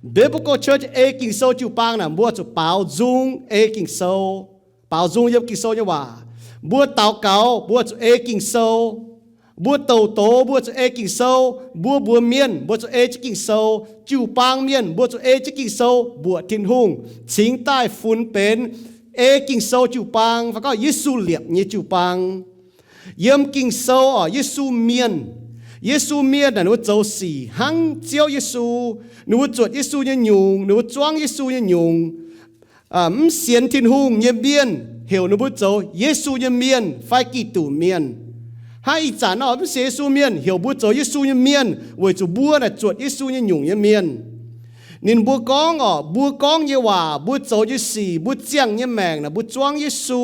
Biblical church ei Ging-Sou jiu-baang naaic, mbuo zuqc baaux nzung ei Ging-Sou, baaux nzung yiem Ging-Sou nyei waac. Mbuo daux gaux, mbuo zuqc ei Ging-Sou. Mbuo douc doz, mbuo zuqc ei Ging-Sou. Mbuo mbuox mienh, mbuo zuqc ei jienv Ging-Sou. Jiu-baang mienh, mbuo zuqc ei jienv Ging-Sou mbuoqc Tin-Hungh, cingx daaih funx benx ei Ging-Sou jiu-baang, fai gorngv Yesu liepc nyei jiu-baang. Yiem Ging-Sou oc, Yesu mienh, Yesu mienh naaic ninh mbuo zoux sic hnangv Ziouv Yesu. Ninh mbuo zuotc Yesu nyei nyungc, ninh mbuo zuangv Yesu nyei nyungc. Mv sienx Tin-Hungh nyei mienh heuc ninh mbuo zoux Yesu nyei mienh fai Giduc mienh. Hnangv ih zanc nor, mv sienx Yesu mienh heuc mbuo zoux Yesu nyei mienh weic zuqc mbuo naaic zuotc Yesu nyei nyungc nyei mienh. Ninh mbuo gorngv oc, mbuo gorngv nyei waac, mbuo zoux nyei sic, mbuo ziangh nyei maengc naaic, mbuo zuangv Yesu.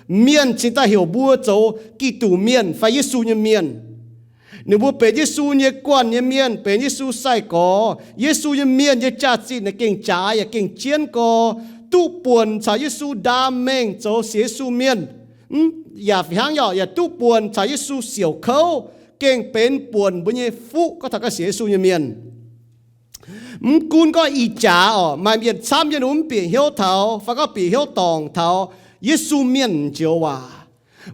Mienh cingx daaih heuc mbuo zoux Giduc mienh fai Yesu nyei mienh. Ninh mbuo benx Yesu nyei guanh nyei mienh, benx Yesu sai-gorx. Yesu nyei mienh nyei jaax-zinh naaic gengh jaaix yaac gengh jienv gorx, duqv buonc caux Yesu ndaam mengh zoux sienx Yesu mienh. Yaac fih hnangv yaac duqv buonc caux Yesu siouc kouv, gengh benx buonc mbuo nyei fuqv gorngv taux ganh sienx Yesu nyei mienh. Mv gunv gorngv ih jaax oc, maaih mienh camv yiem ninh mbuo mv bieqc hnyouv taux, fai gorngv bieqc hnyouv dorngc taux Yesu mienh njoux waac.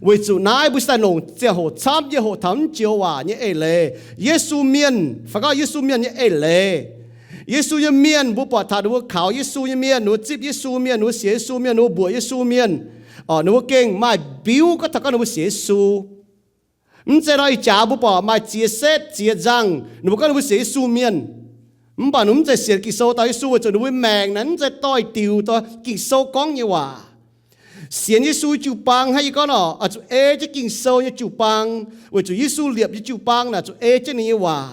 Weic zuqc naaiv mbuo se daaih longc ziangh hoc camv yiem hoqc taux mv njoux waac nyei eix leiz, Yesu mienh, fai gorngv Yesu mienh nyei eix leiz. Yesu nyei mienh mbuo buatc taux ninh mbuo kaux Yesu nyei mienh, ninh mbuo zipv Yesu mienh, ninh mbuo sienx Yesu mienh, ninh mbuo mbuoqc Yesu mienh, ninh mbuo gengh maaih mbiuv gorngv taux gorngv ninh mbuo sienx Yesu. Mv zeiz nor ih jaax mbuo buatc maaih ziex setv ziex nzangh ninh mbuo gorngv ninh mbuo sienx Yesu mienh, mv baac ninh mv zeiz sienx Ging-Sou dauh Yesu weic zuqc ninh mbuo maengc naaic mv zeiz doix-diuc doix Ging-Sou gorngv nyei waac. Sienx Yesu jiu-baang hnangv yie gorngv oc, oix zuqc ei jienv Ging-Sou nyei jiu-baang, weic zuqc Yesu liepc nyei jiu-baang naaic zuqc ei jienv ninh nyei waac.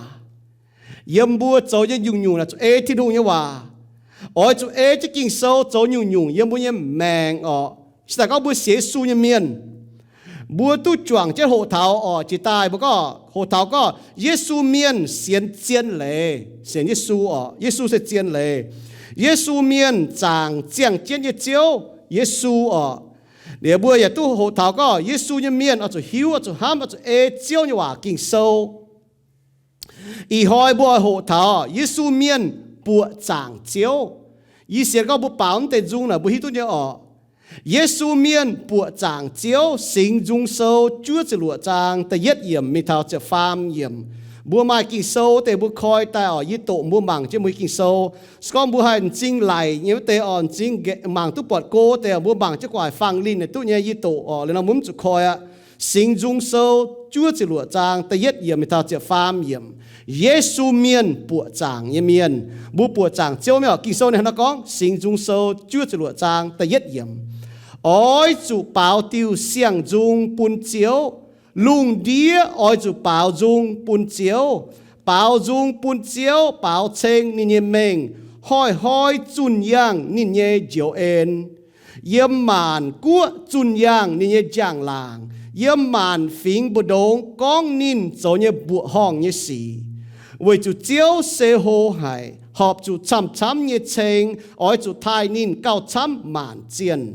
Yiem mbuo zoux nyei nyungc-nyungc naaic zuqc ei Tin-Hungh nyei waac. Oix zuqc ei jienv Ging-Sou zoux nyungc-nyungc yiem mbuo nyei maengc oc. Se daaih gorngv mbuo sienx Yesu nyei mienh, mbuo duqv juangc jienv hoqc taux oc, jiex daaih mbuo gorngv hoqc taux gorngv Yesu mienh sienx zien leiz, sienx Yesu oc, Yesu se zien leiz. Yesu mienh zaangc ziangh jienv nyei Ziouv, Yesu oc. Liuz mbuo yaac duqv hoqc taux gorngv Yesu nyei mienh oix zuqc hiuv, oix zuqc hnamv, oix zuqc ei Ziouv nyei waac Ging-Sou. Ih hnoi mbuo oix hoqc taux Yesu mienh buoqc zaangc Ziouv. Yie sienx gorngv mbuo baaux mv deix nzung naaic mbuo hiuv duqv nyei orqc. Yesu mienh buoqc zaangc Ziouv, Singx Nzung Sou juov ziepc luoqc zaang da'yietv yiemc mingh taux ziepc faam yiemc. Mbuo maaih Ging-Sou deix mbuo koi daaih orqc, yie doqc mbuo mangc jienv mbuo Ging-Sou. Se gorngv mbuo haih m'zing laic nyei wuov deix orqc, m'zing mangc duqv buatc go deix, mbuo mangc jienv gu'nguaaic fangx linh naaic duqv nyei, yie doqc orqc, liuz nor mbuo mv zuqc koi aqv. Singx Nzung Sou juov ziepc luoqc zaang da'yietv yiemc mingh taux ziepc faam yiemc. Yesu mienh buoqc zaangc nyei mienh. Mbuo buoqc zaangc Ziouv mienh oc. Ging-Sou ninh hnangv naaiv gorngv, Singx Nzung Sou juov ziepc luoqc zaang da'yietv yiemc, oix zuqc baaux diuh siang-nzung bun Ziouv. Lungh ndiev oix zuqc baaux nzung bun Ziouv. Baaux nzung bun Ziouv, baaux ceng ninh nyei mengh, hnoi-hnoi zunh yangh ninh nyei njoux en. Yiem maanc guoqv zunh yangh ninh nyei njang-laangc, yiem maanc fingx mbu'ndongx gorngv ninh zoux nyei mbuoqc horngh nyei sic. Weic zuqc Ziouv se hlo haic, horpc zuqc camv-camv nyei ceng, oix zuqc taaih ninh gauh camv maanc zienh.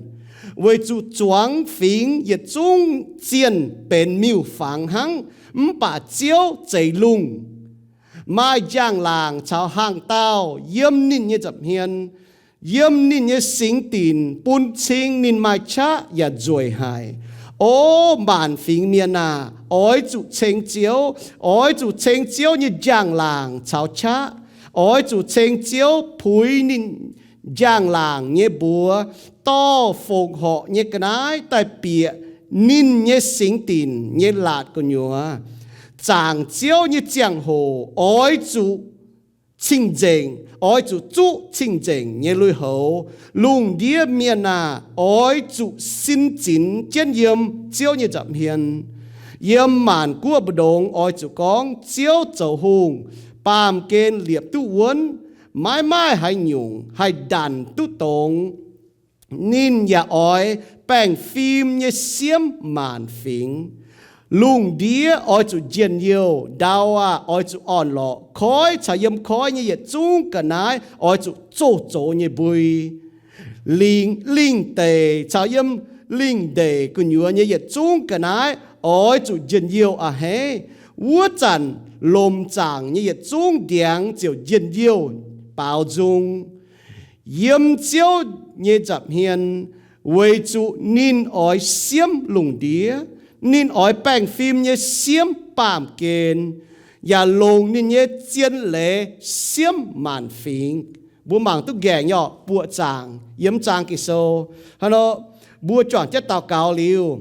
Weic zuqc zuangx fingx yietc zungv zienh benx miuc-fangx hnangv, mv baac Ziouv zeix lungh. Maaih njang-laangc caux hnaangx-daauh yiem ninh nyei nza'hmien. Yiem ninh nyei singx dinc bun cing ninh maaih qaqv yaac nzueic haic. O maanc fingx mienh aah! Oix zuqc ceng Ziouv. Oix zuqc ceng Ziouv nyei njang-laangc caux qaqv. Oix zuqc ceng Ziouv puix ninh njang-laangc nyei mbuox, dorh fongc horc nyei ga'naaiv daaih bieqc ninh nyei singx dinc nyei laatc gu'nyuoz. Zaangc Ziouv nyei ziangh hoc oix zuqc cing-nzengc, oix zuqc zuqv cing-nzengc nyei lui-houx. Lungh ndiev mienh aah! Oix zuqc sin zinx jienv yiem Ziouv nyei nza'hmien. Yiem maanc guoqv mbu'ndongx oix zuqc gorngv, Ziouv zoux hungh, baamh gen liepc duqv wuonv, maiv maaih haaix nyungc haih ndanc duqv dongz. Ninh yaac oix baengh fim nyei siemv maanc fingx. Lungh ndiev oix zuqc njien-youh, ndau aah! Oix zuqc orn-lorqc. Koiv caux yiem koiv nyei yietc zungv ga'naaiv oix zuqc zoh zoux nyei mbui. Lingh, lingh deic caux yiem lingh ndeic gu'nyuoz nyei yietc zungv ga'naaiv oix zuqc njien-youh a'hneiv. Wuov zanc lomc zaangc nyei yietc zungv ndiangx ziouc njien-youh. baaux nzung yiem Ziouv nyei nza'hmien, weic zuqc ninh oix siemv lungh ndiev. Ninh oix baengh fim nyei siemv baamh gen, yaac longc ninh nyei zien leiz siemv maanc fingx. Mbuo mangc duqv nqaengc nyei orqc, buoqc zaangc yiem zaang Ging-Sou. Hnangv nor, mbuo juangc jienv daux gaux liuz,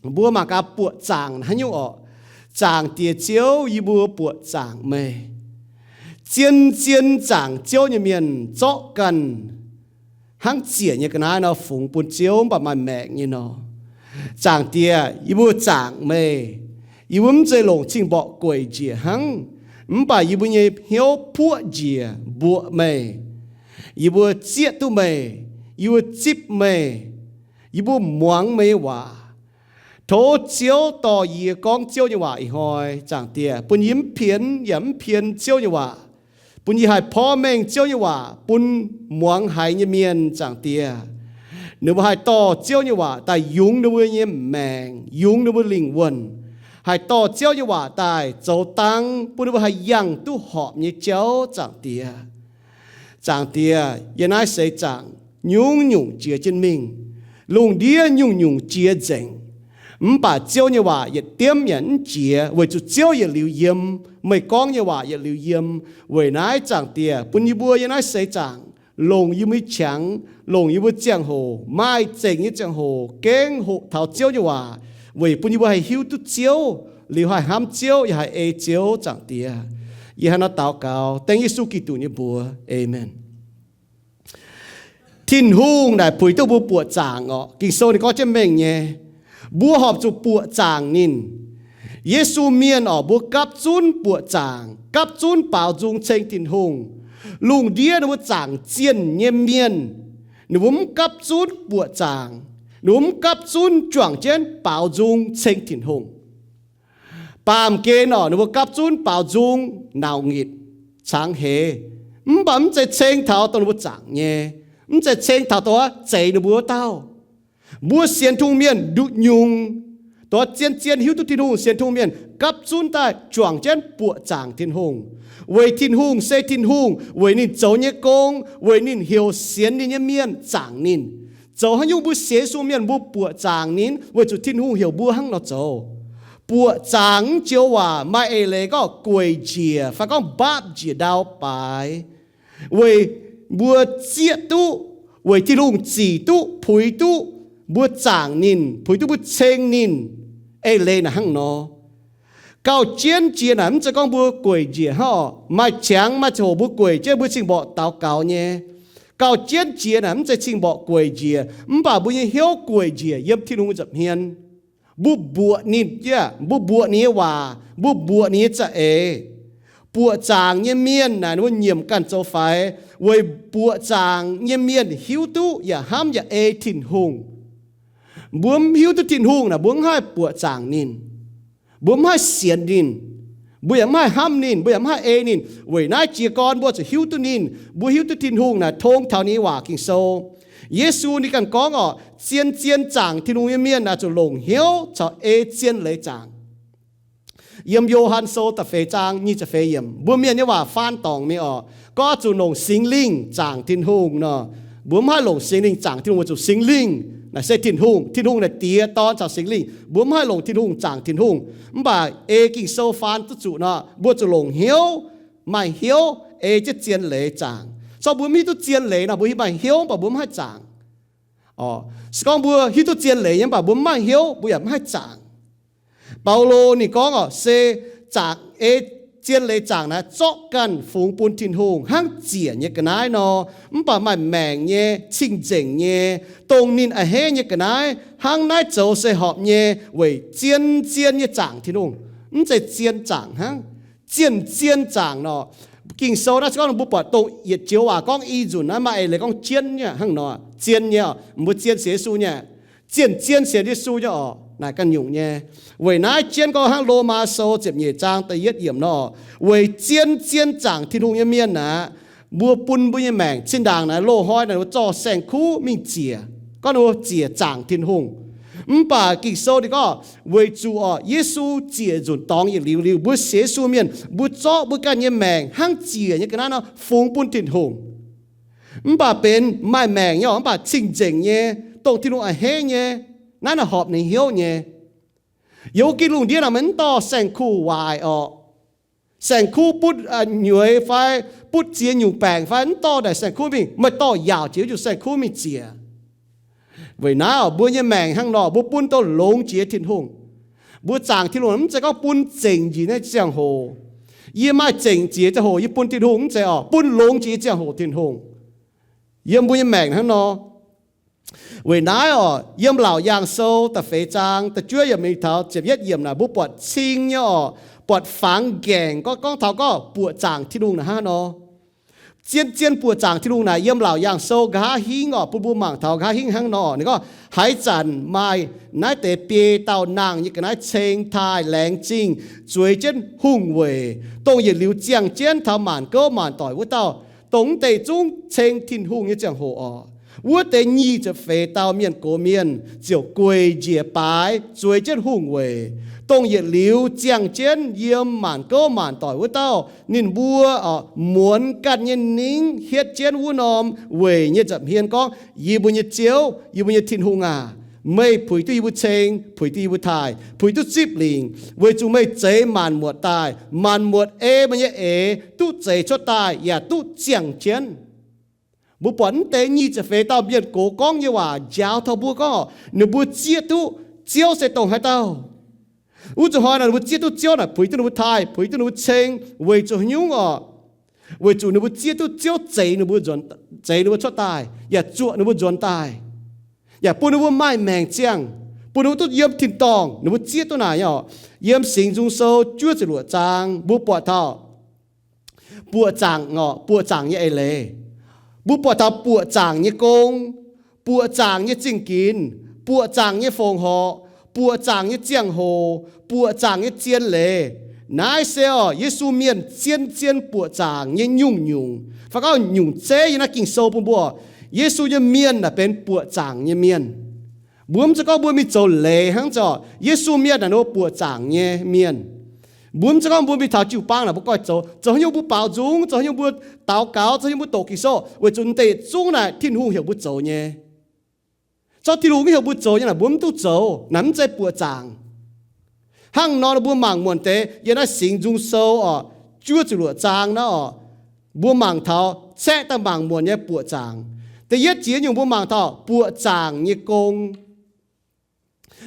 mbuo mangc gaax buoqc zaangc haaix nyungc orqc. Zaangc Diex Ziouv, yie mbuo buoqc zaangc meih. Zien zien zaangc Ziouv nyei mienh zorqv ganh hnangv ziec nyei ga'naaiv nor fungx bun Ziouv mv baac maaih maengc nyei nor. Zaangc Diex, yie mbuo zaangc meih. Yie mbuo mv zeiz longc cing-mborqc gueic njiec hnangv, mv baac yie mbuo nyei hnyouv puoqv njiec mbuoqc meih. Yie mbuo zieqv duqv meih. Yie mbuo zipv meih. Yie mbuo muangx meih nyei waac. Tov Ziouv dorh yie gorngv Ziouv nyei waac ih hnoi, Zaangc Diex, bun yie mv pienx yaac mv pien Ziouv nyei waac, bun yie haih porv mengh Ziouv nyei waac bun muangx haiz nyei mienh, Zaangc Diex. Ninh mbuo haih dorh Ziouv nyei waac daaih yungz ninh mbuo nyei maengc, yungz ninh mbuo lingh wuonh, haih dorh Ziouv nyei waac daaih zoux dang bun ninh mbuo haih yangh duqv horpc nyei jauv, Zaangc Diex. Zaangc Diex, yie naaiv seix zaangc nyungc-nyungc jiex jienv mingh. Lungh ndiev nyungc-nyungc jiex nzengc, mv baac Ziouv nyei waac yietc diemv yaac mv jiex, weic zuqc Ziouv yietc liuz yiem. Meih gorngv nyei waac yietc liuz yiem. Weic naaiv, Zaangc Diex, bun yie mbuo yie naaiv seix zaangc longc yie mbuo nyei qangx, longc yie mbuo ziangh hoc maaih zengc nyei ziangh hoc gengh hoqc taux Ziouv nyei waac, weic bun yie mbuo haih hiuv duqv Ziouv, liuz haih hnamv Ziouv, yaac haih ei Ziouv, Zaangc Diex. Yie hnangv naaiv daux gaux dengv Yesu Giduc nyei mbuox. Aamen. Tin-Hungh naaic puix duqv mbuo buoqc zaangc orqc. Ging-Sou ninh gorngv jienv mengh nyei, mbuo horpc zuqc buoqc zaangc ninh. Yesu mienh orqc, mbuo gapv zunv buoqc zaangc, gapv zunv baaux nzung ceng Tin-Hungh. Lungh ndiev ninh mbuo zaangc zienh nyei mienh, ninh mbuo mv gapv zunv buoqc zaangc, ninh mbuo mv gapv zunv juangc jienv baaux nzung ceng Tin-Hungh. Baamh gen orqc, ninh mbuo gapv zunv baaux nzung, nauc nyitc, cangx heix, mv baac mv zeiz ceng taux dongh ninh mbuo zaangc nyei, mv zeiz ceng taux dongh zeix ninh mbuo wuov dauh. Mbuo sienx Tin-Hungh mienh nduqc nyungc, dongh zien-zien hiuv duqv Tin-Hungh sienx Tin-Hungh mienh gapv zunv daaih juangc jienv buoqc zaangc Tin-Hungh, weic Tin-Hungh se Tin-Hungh, weic ninh zoux nyei gong, weic ninh heuc sienx ninh nyei mienh zaangc ninh. Zoux haaix nyungc mbuo sienx Yesu mienh mbuo buoqc zaangc ninh? Weic zuqc Tin-Hungh heuc mbuo hnangv nor zoux. Buoqc zaangc mv joux waac maaih eix leiz gorngv gueic njiec fai gorngv mbaapv njiec ndau baaix, weic mbuo zieqv duqv, weic Tin-Hungh zic duqv, puix duqv mbuo zaangc ninh, puix duqv mbuo ceng ninh. Eix leiz naaic hnangv nor. Gauh jienv jiex naaic mv zeiz gorngv mbuo gueic njiec hnangv orqc. Maaih qangx maaih ziangh hoc mbuo gueic jienv mbuo cing-mborqc daux gaux nyei. Gauh jienv jiex naaic mv zeiz cing-mborqc gueic njiec, mv baac mbuo nyei hnyouv gueic njiec yiem Tin-Hungh nza'hmien. Mbuo mbuoqc ninh, mbuo mbuoqc ninh nyei waac, mbuo mbuoqc ninh nyei za'eix. Buoqc zaangc nyei mienh naaic ninh mbuo nyiemc ganh zoux faix, weic buoqc zaangc nyei mienh hiuv duqv yaac hnamv yaac ei Tin-Hungh. Mbuo mv hiuv duqv Tin-Hungh naaic mbuo mv haih buoqc zaangc ninh, mbuo mv haih sienx ninh, mbuo yaac mv haih hnamv ninh, mbuo yaac mv haih ei ninh. Weic naaiv jiez gorn mbuo zuqc hiuv duqv ninh, mbuo hiuv duqv Tin-Hungh naaic tong taux ninh nyei waac Ging-Sou. Yesu ninh ganh gorngv orqc, zien-zien zaangc Tin-Hungh nyei mienh naaic zuqc longc hnyouv caux ei zien leiz zaangc. Yiem Yo^han Sou da'feix zaang nyic ziepc feix yiemc, mbuo mienh nyei waac faan dorngc mingh orqc, gorngv zuqc longc Singx Lingh zaangc Tin-Hungh nor. Mbuo mv haih longc Singx Lingh zaangc Tin-Hungh weic zuqc Singx Lingh naaic se Tin-Hungh. Tin-Hungh naaic Diex, Dorn caux Singx Lingh. Mbuo mv haih longc Tin-Hungh zaangc Tin-Hungh. Mv baac ei Ging-Sou faan duqv zuqc nor, mbuo zuqc longc hnyouv, maaih hnyouv ei jienv zien leiz zaangc. Se gorngv mbuo mv hiuv duqv zien leiz nor, mbuo maaih hnyouv mv baac mbuo mv haih zaangc. Se gorngv mbuo hiuv duqv zien leiz nyei mv baac mbuo mv maaih hnyouv, mbuo yaac mv haih zaangc. Baulo ninh gorngv orqc, se zaangc ei zien leiz zaangc naaic zorqv ganh fungx bun Tin-Hungh hnangv ziec nyei ga'naaiv nor, mv baac maaih maengc nyei, cing-nzengc nyei, dongh ninh a'hneiv nyei ga'naaiv. Hnangv naaiv zoux se horpc nyei weic zien-zien nyei zaangc Tin-Hungh. Mv zeiz zien zaangc hnangv, zien-zien zaangc nor. Ging-Sou naaiv se gorngv mbuo buatc dongh yietc joux waac gorngv i nzunc naaiv maaih eix leiz gorngv jienv nyei hnangv nor, zien nyei, mbuo zien sienx Yesu nyei, zien-zien sienx Yesu nyei orqc, naaic ganh nyungc nyei. Weic naaiv jienv gorngv hnangv Lomaa Sou ziepc nyeic zaang da'yietv yiemc nor, weic zien-zien zaangc Tin-Hungh nyei mienh aqv, mbuo bun mbuo nyei maengc zinh ndaangc naaic loz-hnoi naaic mbuo zorqv saeng-kuv mingh ziec, gorngv mbuo ziec zaangc Tin-Hungh. Mv baac Ging-Sou ninh gorngv, weic zuqc orqc, Yesu ziec nzunc dorngx yietc liuz liuz, mbuo sienx Yesu mienh, mbuo zorqv mbuo ganh nyei maengc hnangv ziec nyei ga'naaiv nor fungx bun Tin-Hungh. Mv baac benx maaih maengc nyei orqc, mv baac cing-nzengc nyei, dongh Tin-Hungh a'hneiv nyei, naaiv nor horpc ninh hnyouv nyei. Yiem wuov gitv lungh ndiev naaic, meih mv dorh saeng-kuv waaic orqc, saeng-kuv butv nyueiz fai butv ziex nyungc baengc fai mv dorh naaic saeng-kuv mingh, meih dorh yaauc jiex wuov nyungc saeng-kuv mingh ziec. Weic naaiv orqc, mbuo nyei maengc hnangv nor, mbuo bun dongh longx jiex Tin-Hungh. Mbuo zaangc Tin-Hungh mv zeiz gorngv bun zengc njiec nyei ziangh hoc. Yie maaih zengc jiex ziangh hoc yie bun Tin-Hungh, mv zeiz orqc, bun longx jiex ziangh hoc Tin-Hungh. Yiem mbuo nyei maengc hnangv nor. Weic naaiv orqc, yiem Laauc Yaangh Sou da'feix zaang da'juov yiemc mingh taux ziepc yietv yiemc naaic, mbuo buatc cing nyei orqc, buatc fangx gaengc gorngv, gorngv taux gorngv buoqc zaangc Tin-Hungh naaic hnangv nor. Zien zien buoqc zaangc Tin-Hungh naaic yiem Laauc Yaangh Sou nqa'haav hingv orqc, bun mbuo mangc taux nqa'haav hingv hnangv nor. Ninh gorngv, haaix zanc maaih naaiv deix biei dauh nangh nyei ga'naaiv ceng, taaih, laengz zingh, zueiz jienv hungh weic, dongh yietc liuz ziangh jienv taux maanc gouv maanc doic wuov dauh, dongh mv deix zungv ceng Tin-Hungh nyei ziangh hoc orqc, wuov deix nyic ziepc feix dauh mienh gox mienh ziouc gueic njiec baaix zueiz jienv hungh weic, dongh yietc liuz ziangh jienv yiem maanc gouv maanc doic wuov dauh. Ninh mbuo muonz ganh nyei ningv hietv jienv wuov norm weic nyei nza'hmien gorngv, Yie mbuo nyei Ziouv, yie mbuo nyei Tin-Hungh aac, meih puix duqv yie mbuo ceng, puix duqv yie mbuo taaih, puix duqv zipv lingc, weic zuqc meih zeix maanc muotc daaih. Maanc muotc ei meih nyei eix duqv zeix cuotv daaih yaac duqv ziangh jienv. Mbuo buatc mv deix nyic ziepc feix dauh mienh gox gorngv nyei waac njaaux taux mbuo gorngv, ninh mbuo zieqv duqv Ziouv se dongh haaix dauh. Wuov zuqc hnoi naaic ninh mbuo zieqv duqv Ziouv naaic, puix duqv ninh mbuo taaih, puix duqv ninh mbuo ceng, weic zuqc haaix nyungc orqc? Weic zuqc ninh mbuo zieqv duqv Ziouv zeix ninh mbuo, zeix ninh mbuo cuotv daaih, yaac zuoqc ninh mbuo nzuonx daaih, yaac bun ninh mbuo maaih maengc ziangh, bun ninh mbuo duqv yiem tin-dorngh. Ninh mbuo zieqv duqv naaic nyei orqc. Yiem Singx Nzung Sou juov ziepc luoqc zaang mbuo buatc taux buoqc zaangc orqc, buoqc zaangc nyei eix leiz. Mbuo buatc taux buoqc zaangc nyei gong, buoqc zaangc nyei zingh ginx, buoqc zaangc nyei fongc horc, buoqc zaangc nyei ziangh hoc, buoqc zaangc nyei zien leiz. Naaiv se orqc, Yesu mienh zien zien buoqc zaangc nyei nyungc-nyungc, fai gorngv nyungc zeiv yiem naaiv Ging-Sou bun mbuo. Yesu nyei mienh naaic benx buoqc zaangc nyei mienh. Mbuo mv zeiz gorngv mbuo mingh zoux leiz hnangv, zeiz orqc, Yesu mienh naaic ninh mbuo buoqc zaangc nyei mienh. Mbuo mv zeiz gorngv mbuo mingh taux jiu-baang naaic mbuo goiv zoux, zoux haaix nyungc mbuo baaux nzung, zoux haaix nyungc mbuo daux gaux, zoux haaix nyungc mbuo doqc Ging-Sou, weic zuqc naaiv deix yietc zungv naaic Tin-Hungh heuc mbuo zoux nyei. Zorqv Tin-Hungh mv heuc mbuo zoux nyei naaic mbuo mv duqv zoux. Naaiv mv zeiz buoqc zaangc. Hnangv nor mbuo mangc muonc deix yiem naaiv Singx Nzung Sou orqc, juov ziepc luoqc zaang naaiv orqc, mbuo mangc taux, caeqv daaih mangc muonc nyei buoqc zaangc. Da'yietv jiex nyungc mbuo mangc taux buoqc zaangc nyei gong.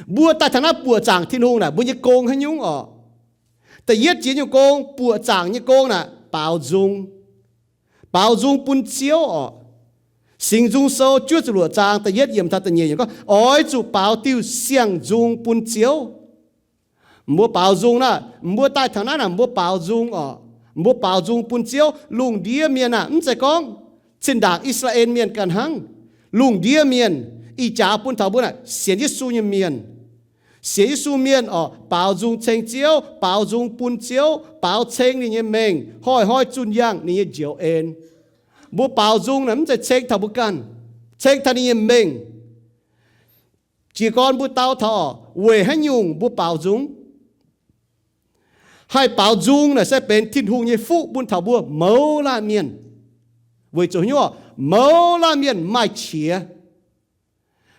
Mbuo daaih taux naaiv buoqc zaangc Tin-Hungh naaic mbuo nyei gong haaix nyungc orqc? Da'yietv jiex nyungc gong, buoqc zaangc nyei gong naaic baaux nzung. Baaux nzung bun Ziouv orqc. Singx Nzung Sou juov ziepc luoqc zaang da'yietv yiemc taux da'nyeic yiemc gorngv, oix zuqc baaux diuh siang-nzung bun Ziouv. Mbuo baaux nzung naaic, mbuo daaih taux naaiv naaic mbuo baaux nzung orqc. Mbuo baaux nzung bun Ziouv. Lungh ndiev mienh aah, mv zeiz gorngv zinh ndaangc I^saa^laa^en Mienh ganh hnangv. Lungh ndiev mienh, ih jaax bun taux mbuo naaic sienx Yesu nyei mienh. Sienx Yesu mienh orqc, baaux nzung ceng Ziouv, baaux nzung bun Ziouv, baaux ceng ninh nyei mengh, hnoi-hnoi zunh yangh ninh nyei njoux en. Mbuo baaux nzung naaic mv zeiz ceng taux mbuo ganh, ceng taux ninh nyei mengh. Jiez gorn mbuo dau taux orqc, weic haaix nyungc mbuo baaux nzung? Haih baaux nzung naaic se benx Tin-Hungh nyei fuqv bun taux mbuo mouz laanh mienh. Weic zuqc haaix nyungc orqc? Mouz laanh mienh maaih qiex.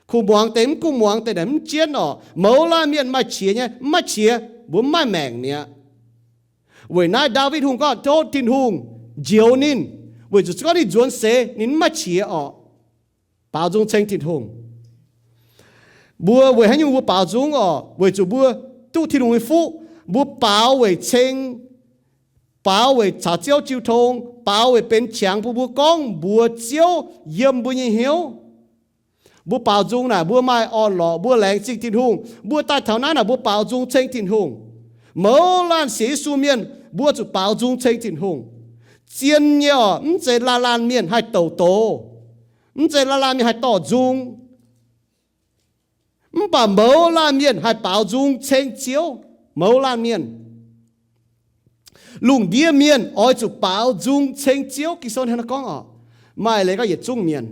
Kuv muangx deix mv kuv muangx deix naaic mv jienv orqc. Mouz laanh mienh maaih qiex nyei, mv maaih qiex mbuo mv maaih maengc mi'aqv. Weic naaiv Ndaawitv Hungh gorngv tov Tin-Hungh njoux ninh, weic zuqc se gorngv ninh nzuonx seix ninh mv maaih qiex orqc. Baaux nzung ceng Tin-Hungh. Mbuo weic haaix nyungc mbuo baaux nzung orqc? Weic zuqc mbuo duqv Tin-Hungh nyei fuqv. Mbuo baaux weic ceng, baaux weic caux Ziouv jiu tong, baaux weic benx qangx bun mbuo gorngv mbuox Ziouv yiem mbuo nyei hnyouv. Mbuo baaux nzung naaic mbuo maaih orn-lorqc, mbuo laengz zingh Tin-Hungh. Mbuo daaih taux naaiv naaic mbuo baaux nzung ceng Tin-Hungh. Mouz laanh sienx Yesu mienh mbuo zuqc baaux nzung ceng Tin-Hungh. Zien nyei orqc, mv zeiz laanh laanh mienh haih douc doz, mv zeiz laanh laanh mienh haih dorh nzung. Mv baac mouz laanh mienh haih baaux nzung ceng Ziouv. Mouz laanh mienh, lungh ndiev mienh oix zuqc baaux nzung ceng Ziouv. Ging-Sou hnangv naaiv gorngv orqc. Maaih leiz gorngv yietc zungv mienh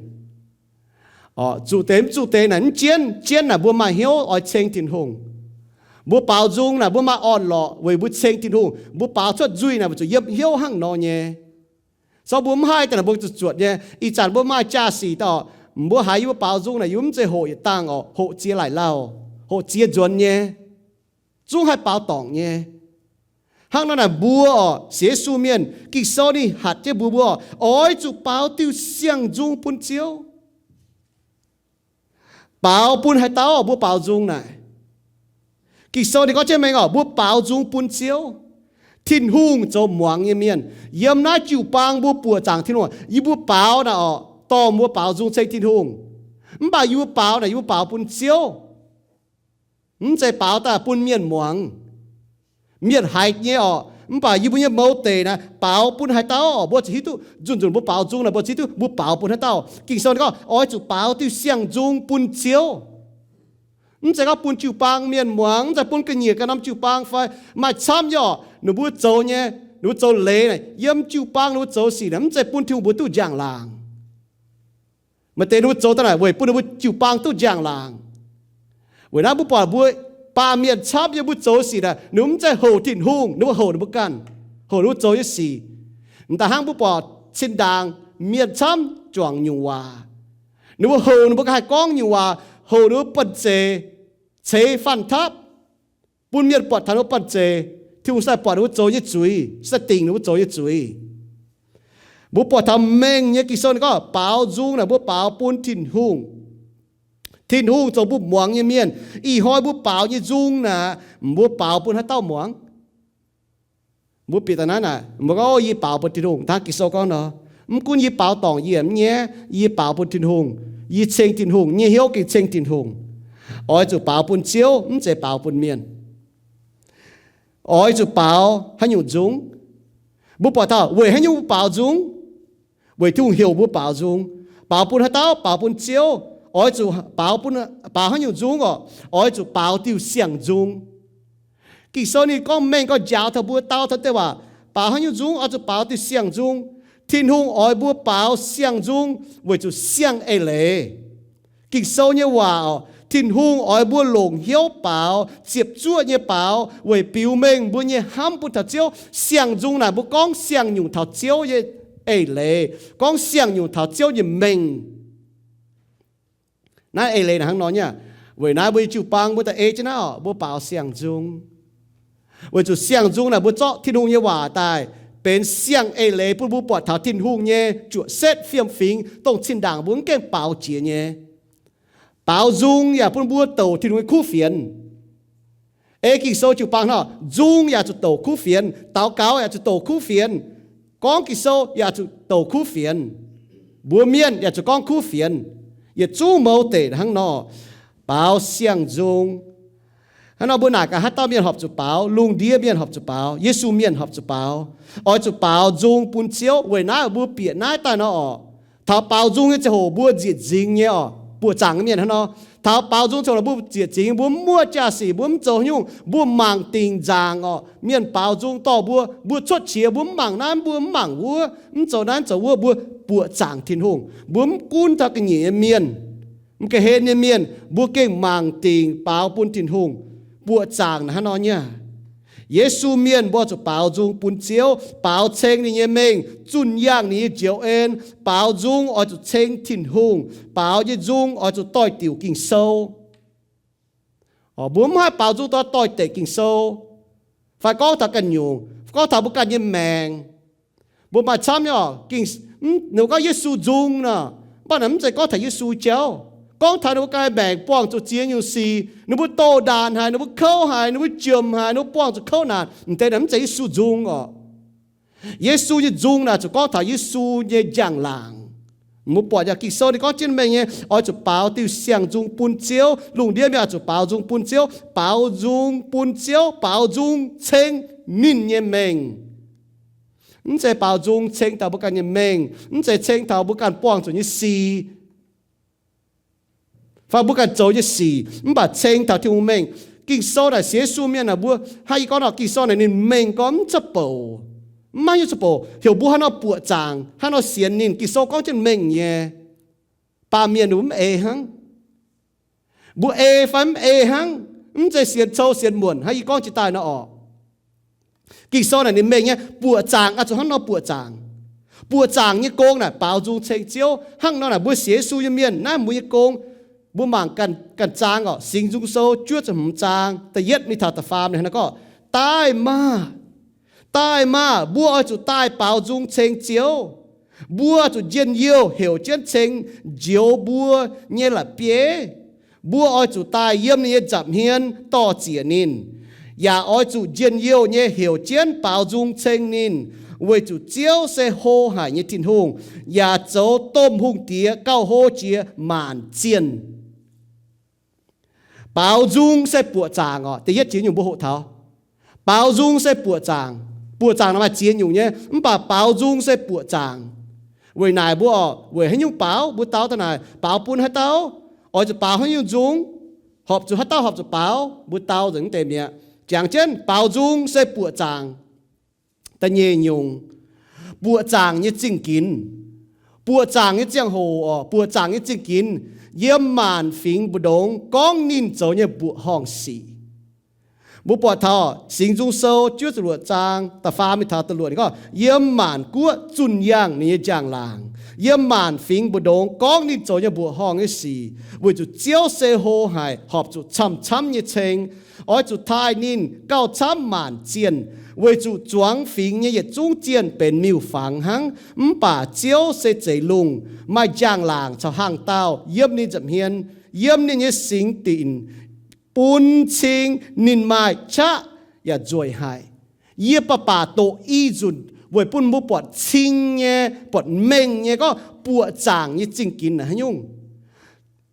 Zuqc deix mv zuqc deix naaic mv jienv. Jienv naaic mbuo maaih hnyouv oix ceng Tin-Hungh. Mbuo baaux nzung naaic mbuo maaih orn-lorqc weic mbuo ceng Tin-Hungh. Mbuo baaux cuotv nzuih naaic weic zuqc yiem hnyouv hnangv nor nyei. Zorqv mbuo mv haih daaih naaic mbuo zuqc zuotc nyei. Ih zanc mbuo maaih jaa-sic daaih orqc, mbuo haiz yie mbuo baaux nzung naaic yie mv zeiz hoqc yietc dangh orqc, hoqc ziex laic lauh, hoqc ziex nzuonx nyei. Zungv haih baaux dorngc nyei. Hnangv nor naaic mbuo orqc, sienx Yesu mienh, Ging-Sou ninh hatc jienv mbuo, mbuo orqc, oix zuqc baaux diuh siang-nzung bun Ziouv. Baaux bun haaix dauh mbuo baaux nzung naaic? Ging-Sou ninh gorngv jienv mengh orqc, mbuo baaux nzung bun Ziouv. Tin-Hungh zoux muangx nyei mienh. Yiem naaiv jiu-baang mbuo buoqc zaangc Tin-Hungh, yie mbuo baaux naaic orqc, dorh mbuo baaux nzung ceng Tin-Hungh. Mv baac yie mbuo baaux naaic yie mbuo baaux bun Ziouv. Mv zeiz baaux daaih bun mienh muangx. Mienh haiz nyei orqc, mv baac yie mbuo nyei mouz deic naaic baaux bun haaix dauh orqc, mbuo ziouc hiuv duqv nzunc nzunc mbuo baaux nzung naaic mbuo ziouc hiuv duqv mbuo baaux bun haaix dauh. Ging-Sou ninh gorngv oix zuqc baaux diuh siang-nzung bun Ziouv. Mv zeiz gorngv bun jiu-baang mienh muangx, mv zeiz bun ga'nyiec ga'norm jiu-baang fai maaih camv nyei orqc, ninh mbuo zoux nyei, ninh mbuo zoux leiz naaic yiem jiu-baang ninh mbuo zoux sic naaic mv zeiz bun Tin-Hungh mbuo duqv njang-laangc. Maaih deix ninh mbuo zoux daaih naaic weic bun ninh mbuo jiu-baang duqv njang-laangc. Weic naaiv mbuo buatc mbuo baamh mienh camv yiem mbuo zoux sic naaic ninh mbuo mv zeiz houc Tin-Hungh, ninh mbuo houc ninh mbuo ganh, houc ninh mbuo zoux nyei sic. M'daaih hnangv mbuo buatc zinh ndaangc mienh camv juangc nyungc waac, ninh mbuo houc ninh mbuo ganh haih gorngv nyungc waac, houc ninh mbuo banh zeic, ceix fanh tapv, bun mienh buatc taux ninh mbuo banh zeic. Tin-Hungh se buatc ninh mbuo zoux nyei zuiz, se dingc ninh mbuo zoux nyei zuiz. Mbuo buatc taux mengh nyei Ging-Sou ninh gorngv baaux nzung naaic mbuo baaux bun Tin-Hungh. Tin-Hungh zoux mbuo muangx nyei mienh. Ih hnoi mbuo baaux nyei nzung naaic mbuo baaux bun haaix dauh muangx? Mbuo bieqc daaih naaiv naaic mbuo gorngv, Yie baaux bun Tin-Hungh. Hnangv Ging-Sou gorngv nor, mv gunv yie baaux dorngc yie mv nyaiv, yie baaux bun Tin-Hungh. Yie ceng Tin-Hungh, nyei hnyouv gengh ceng Tin-Hungh. Oix zuqc baaux bun Ziouv, mv zeiz baaux bun mienh. Oix zuqc baaux haaix nyungc nzung? Mbuo buatc taux weic haaix nyungc mbuo baaux nzung? Weic Tin-Hungh heuc mbuo baaux nzung. Baaux bun haaix dauh? Baaux bun Ziouv. Oix zuqc baaux bun, baaux haaix nyungc nzung orqc? Oix zuqc baaux diuh siang-nzung. Ging-Sou ninh gorngv mengh gorngv njaaux taux mbuo dau taux deix waac, baaux haaix nyungc nzung? Oix zuqc baaux diuh siang-nzung. Tin-Hungh oix mbuo baaux siang-nzung weic zuqc siang eix leiz. Ging-Sou nyei waac, Tin-Hungh oix mbuo longc hnyouv baaux, ziepc zuoqv nyei baaux, weic biux mengh mbuo nyei hnamv bun taux Ziouv. Siang-nzung naaic mbuo gorngv siang nyungc taux Ziouv nyei eix leiz, gorngv siang nyungc taux Ziouv nyei mengh. Naaiv eix leiz naaic hnangv nor nyei. Weic naaiv mbuo nyei jiu-baang mbuo daaih ei jienv naaiv orqc, mbuo baaux siang-nzung. Weic zuqc siang-nzung naaic mbuo zorqv Tin-Hungh nyei waac daaih benx siang eix leiz bun mbuo buatc taux Tin-Hungh nyei juoqc setv fiem-fingx, dongh zinh ndaangc mbuo mv gaengh baaux jiex nyei. Baaux nzung yaac bun mbuo douc Tin-Hungh nyei kuv fienx. Ei Ging-Sou jiu-baang hnangv, nzung yaac zuqc douc kuv fienx, daux gaux yaac zuqc douc kuv fienx, gorngv Ging-Sou yaac zuqc douc kuv fienx. Mbuo mienh yaac zuqc gorngv kuv fienx. Yietc zungv mouz deic hnangv nor, baaux siang-nzung. Hnangv nor mbuo naaic gaax haaix dauh mienh horpc zuqc baaux, lungh ndiev mienh horpc zuqc baaux, Yesu mienh horpc zuqc baaux. Oix zuqc baaux nzung bun Ziouv. Weic naaiv mbuo bieqc naaiv daaih nor orqc, taux baaux nzung nyei ziangh hoc mbuo nziec nzingx nyei orqc, buoqc zaangc nyei mienh hnangv nor. Taux baaux nzung ziangh hoc mbuo nziec nzingx, mbuo mv muoqv jaa-sic, mbuo mv zoux haaix nyungc, mbuo mangc dingc nzaangc orqc. Mienh baaux nzung dorh mbuo, mbuo cuotv qiex, mbuo mv mangc naaiv, mbuo mv mangc wuov, mv zoux naaiv mv zoux wuov, mbuo buoqc zaangc Tin-Hungh. Mbuo mv gunv taux ga'nyiec nyei mienh, mv ga'hlen nyei mienh, mbuo gengh mangc dingc baaux bun Tin-Hungh. Buoqc zaangc naaic hnangv nor nyei. Yesu mienh mbuo zuqc baaux nzung bun Ziouv, baaux ceng ninh nyei mengh, zunh yangh ninh nyei njoux en. Baaux nzung oix zuqc ceng Tin-Hungh. Baaux nyei nzung oix zuqc doix-diuc Ging-Sou. Mbuo mv haih baaux nzung daaih doix-dekc Ging-Sou, fai gorngv taux ganh nyungc, gorngv taux mbuo ganh nyei maengc. Mbuo maaih camv nyei orqc, ninh mbuo gorngv Yesu nzung nor, mv baac naaic mv zeiz gorngv taux Yesu jauv. Gorngv taux ninh mbuo ganh maengc buangh zuqc ziex nyungc sic, ninh mbuo doh ndaanc haic, ninh mbuo kouv haic, ninh mbuo jiomc haic, ninh mbuo buangh zuqc kouv naanc, m'deix naaic mv zeiz Yesu nzung orqc. Yesu nyei nzung naaic zuqc gorngv taux Yesu nyei njang-laangc. Mbuo buatc yaac Ging-Sou ninh gorngv jienv mengh nyei, oix zuqc baaux diuh siang-nzung bun Ziouv. Lungh ndiev mienh oix zuqc baaux nzung bun Ziouv, baaux nzung bun Ziouv, baaux nzung ceng ninh nyei mengh. Mv zeiz baaux nzung ceng taux mbuo ganh nyei mengh, mv zeiz ceng taux mbuo ganh buangh zuqc nyei sic, fai mbuo ganh zoux nyei sic, mv baac ceng taux Tin-Hungh mengh. Ging-Sou naaic sienx Yesu mienh naaic mbuo, hnangv yie gorngv nor, Ging-Sou naaic ninh mengh gorngv mv cuotv bouc, mv maaih haaix nyungc cuotv bouc, heuc mbuo haaix nor buoqc zaangc, haaix nor sienx ninh. Ging-Sou gorngv jienv mengh nyei. Baamh mienh mbuo mv ei hnangv. Mbuo ei fai mv ei hnangv, mv zeiz sienx cou sienx muonc hnangv yie gorngv jiex daaih nor orqc. Ging-Sou naaic ninh mengh nyei buoqc zaangc oix zuqc hnangv nor buoqc zaangc. Buoqc zaangc nyei gong naaic baaux nzung ceng Ziouv. Hnangv nor naaic mbuo sienx Yesu nyei mienh naaiv mbuo nyei gong, mbuo mangc ganh, ganh zaang orqc, Singx Nzung Sou juov ziepc hmz zaang da'yietv mingh taux da'faam ninh hnangv naaiv gorngv, Daaih maah! Daaih maah! Mbuo oix zuqc daaih baaux nzung ceng Ziouv. Mbuo zuqc njien-youh heuc jienv ceng njoux mbuo nyei la'bieiv. Mbuo oix zuqc daaih yiem ninh nyei nza'hmien dor-ziec ninh, yaac oix zuqc njien-youh nyei heuc jienv baaux nzung ceng ninh, weic zuqc Ziouv se hlo haic nyei Tin-Hungh, yaac zoux domh hungh diex gauh hlo jiex maanc zienh. Baaux nzung se buoqc zaangc orqc. Da'yietv jiex nyungc mbuo hoqc taux. Baaux nzung se buoqc zaangc. Buoqc zaangc naaic maaih ziex nyungc nyei, mv baac baaux nzung se buoqc zaangc. Weic naaic mbuo orqc, weic haaix nyungc baaux? Mbuo dau daaih naaic, baaux bun haaix dauh? Oix zuqc baaux haaix nyungc nzung? Horpc zuqc haaix dauh horpc zuqc baaux? Mbuo dau nzengc mv deix mi'aqv. Jangx jienv baaux nzung se buoqc zaangc. Da'nyeic nyungc, buoqc zaangc nyei zingh ginx. Buoqc zaangc nyei ziangh hoc orqc, buoqc zaangc nyei zingh ginx, yiem maanc fingx mbu'ndongx gorngv ninh zoux nyei mbuoqc horngh sic. Mbuo buatc taux Singx Nzung Sou juov ziepc luoqc zaang da'faam mingh taux da'luoqc ninh gorngv, yiem maanc guoqv zunh yangh ninh nyei njang-laangc, yiem maanc fingx mbu'ndongx gorngv ninh zoux nyei mbuoqc horngh nyei sic, weic zuqc Ziouv se hlo haic, horpc zuqc camv-camv nyei ceng. Oix zuqc taaih ninh gauh camv maanc zienh, weic zuqc zuangx fingx nyei yietc zungv zienh benx miuc-fangx hnangv. Mv baac Ziouv se zeix lungh, maaih njang-laangc caux hnaangx-daauh yiem ninh nza'hmien, yiem ninh nyei singx dinc, bun cing ninh maaih qaqv yaac nzueic haic. Yie baac baac doqc i nzunc weic bun mbuo buatc cing nyei, buatc mengh nyei gorngv buoqc zaangc nyei zingh ginx naaic haaix nyungc.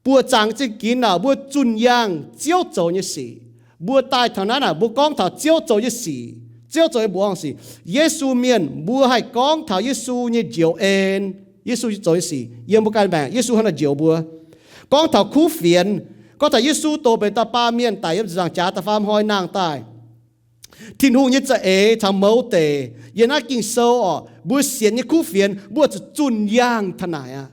Buoqc zaangc nyei zingh ginx naaic mbuo zunh yangh Ziouv zoux nyei sic. Mbuo daaih taux naaiv naaic mbuo gorngv taux Ziouv zoux nyei sic, Ziouv zoux nyei mbuoqc horngh sic. Yesu mienh mbuo haih gorngv taux Yesu nyei njoux en, Yesu zoux nyei sic yiem mbuo ganh maengc, Yesu hnangv naaic njoux mbuo. Gorngv taux kuv fienx, gorngv taux Yesu doz benx dauh baamh mienh daic yiem ziepc nzaangc jaax da'faam hnoi nangh daaih, Tin-Hungh nyei za'eix caux mouz deic yiem naaiv Ging-Sou orqc, mbuo sienx nyei kuv fienx mbuo zuqc zunh yangh taux naaic aqv.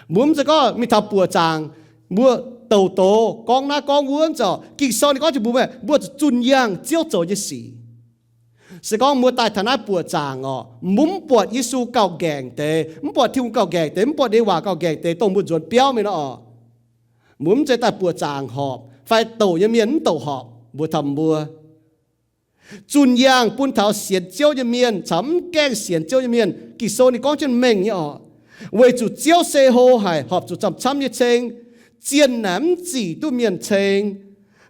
Mbuo mv zeiz gorngv mingh taux buoqc zaangc, mbuo douc doz gorngv naaiv gorngv wuov, mv zeiz. Ging-Sou ninh gorngv jiex mbuo, mbuo zuqc zunh yangh Ziouv zoux nyei sic. Se gorngv mbuo daaih taux naaiv buoqc zaangc orqc, mbuo mv buatc Yesu gauh nqaengc deix, mv buatc Tin-Hungh gauh nqaengc deix, mv buatc ninh nyei waac gauh nqaengc deix dongh mbuo nzuonx biauv mingh nor orqc, mbuo mv zeiz daaih buoqc zaangc horpc fai douc nyei mienh mv douc horpc mbuox taux mbuo. Zunh yangh bun taux sienx Ziouv nyei mienh caux mv gaengh sienx Ziouv nyei mienh. Ging-Sou ninh gorngv jienv mengh nyei orqc, weic zuqc Ziouv se hlo haic, horpc zuqc camv-camv nyei ceng. Zienh naaic mv zic duqv mienh ceng.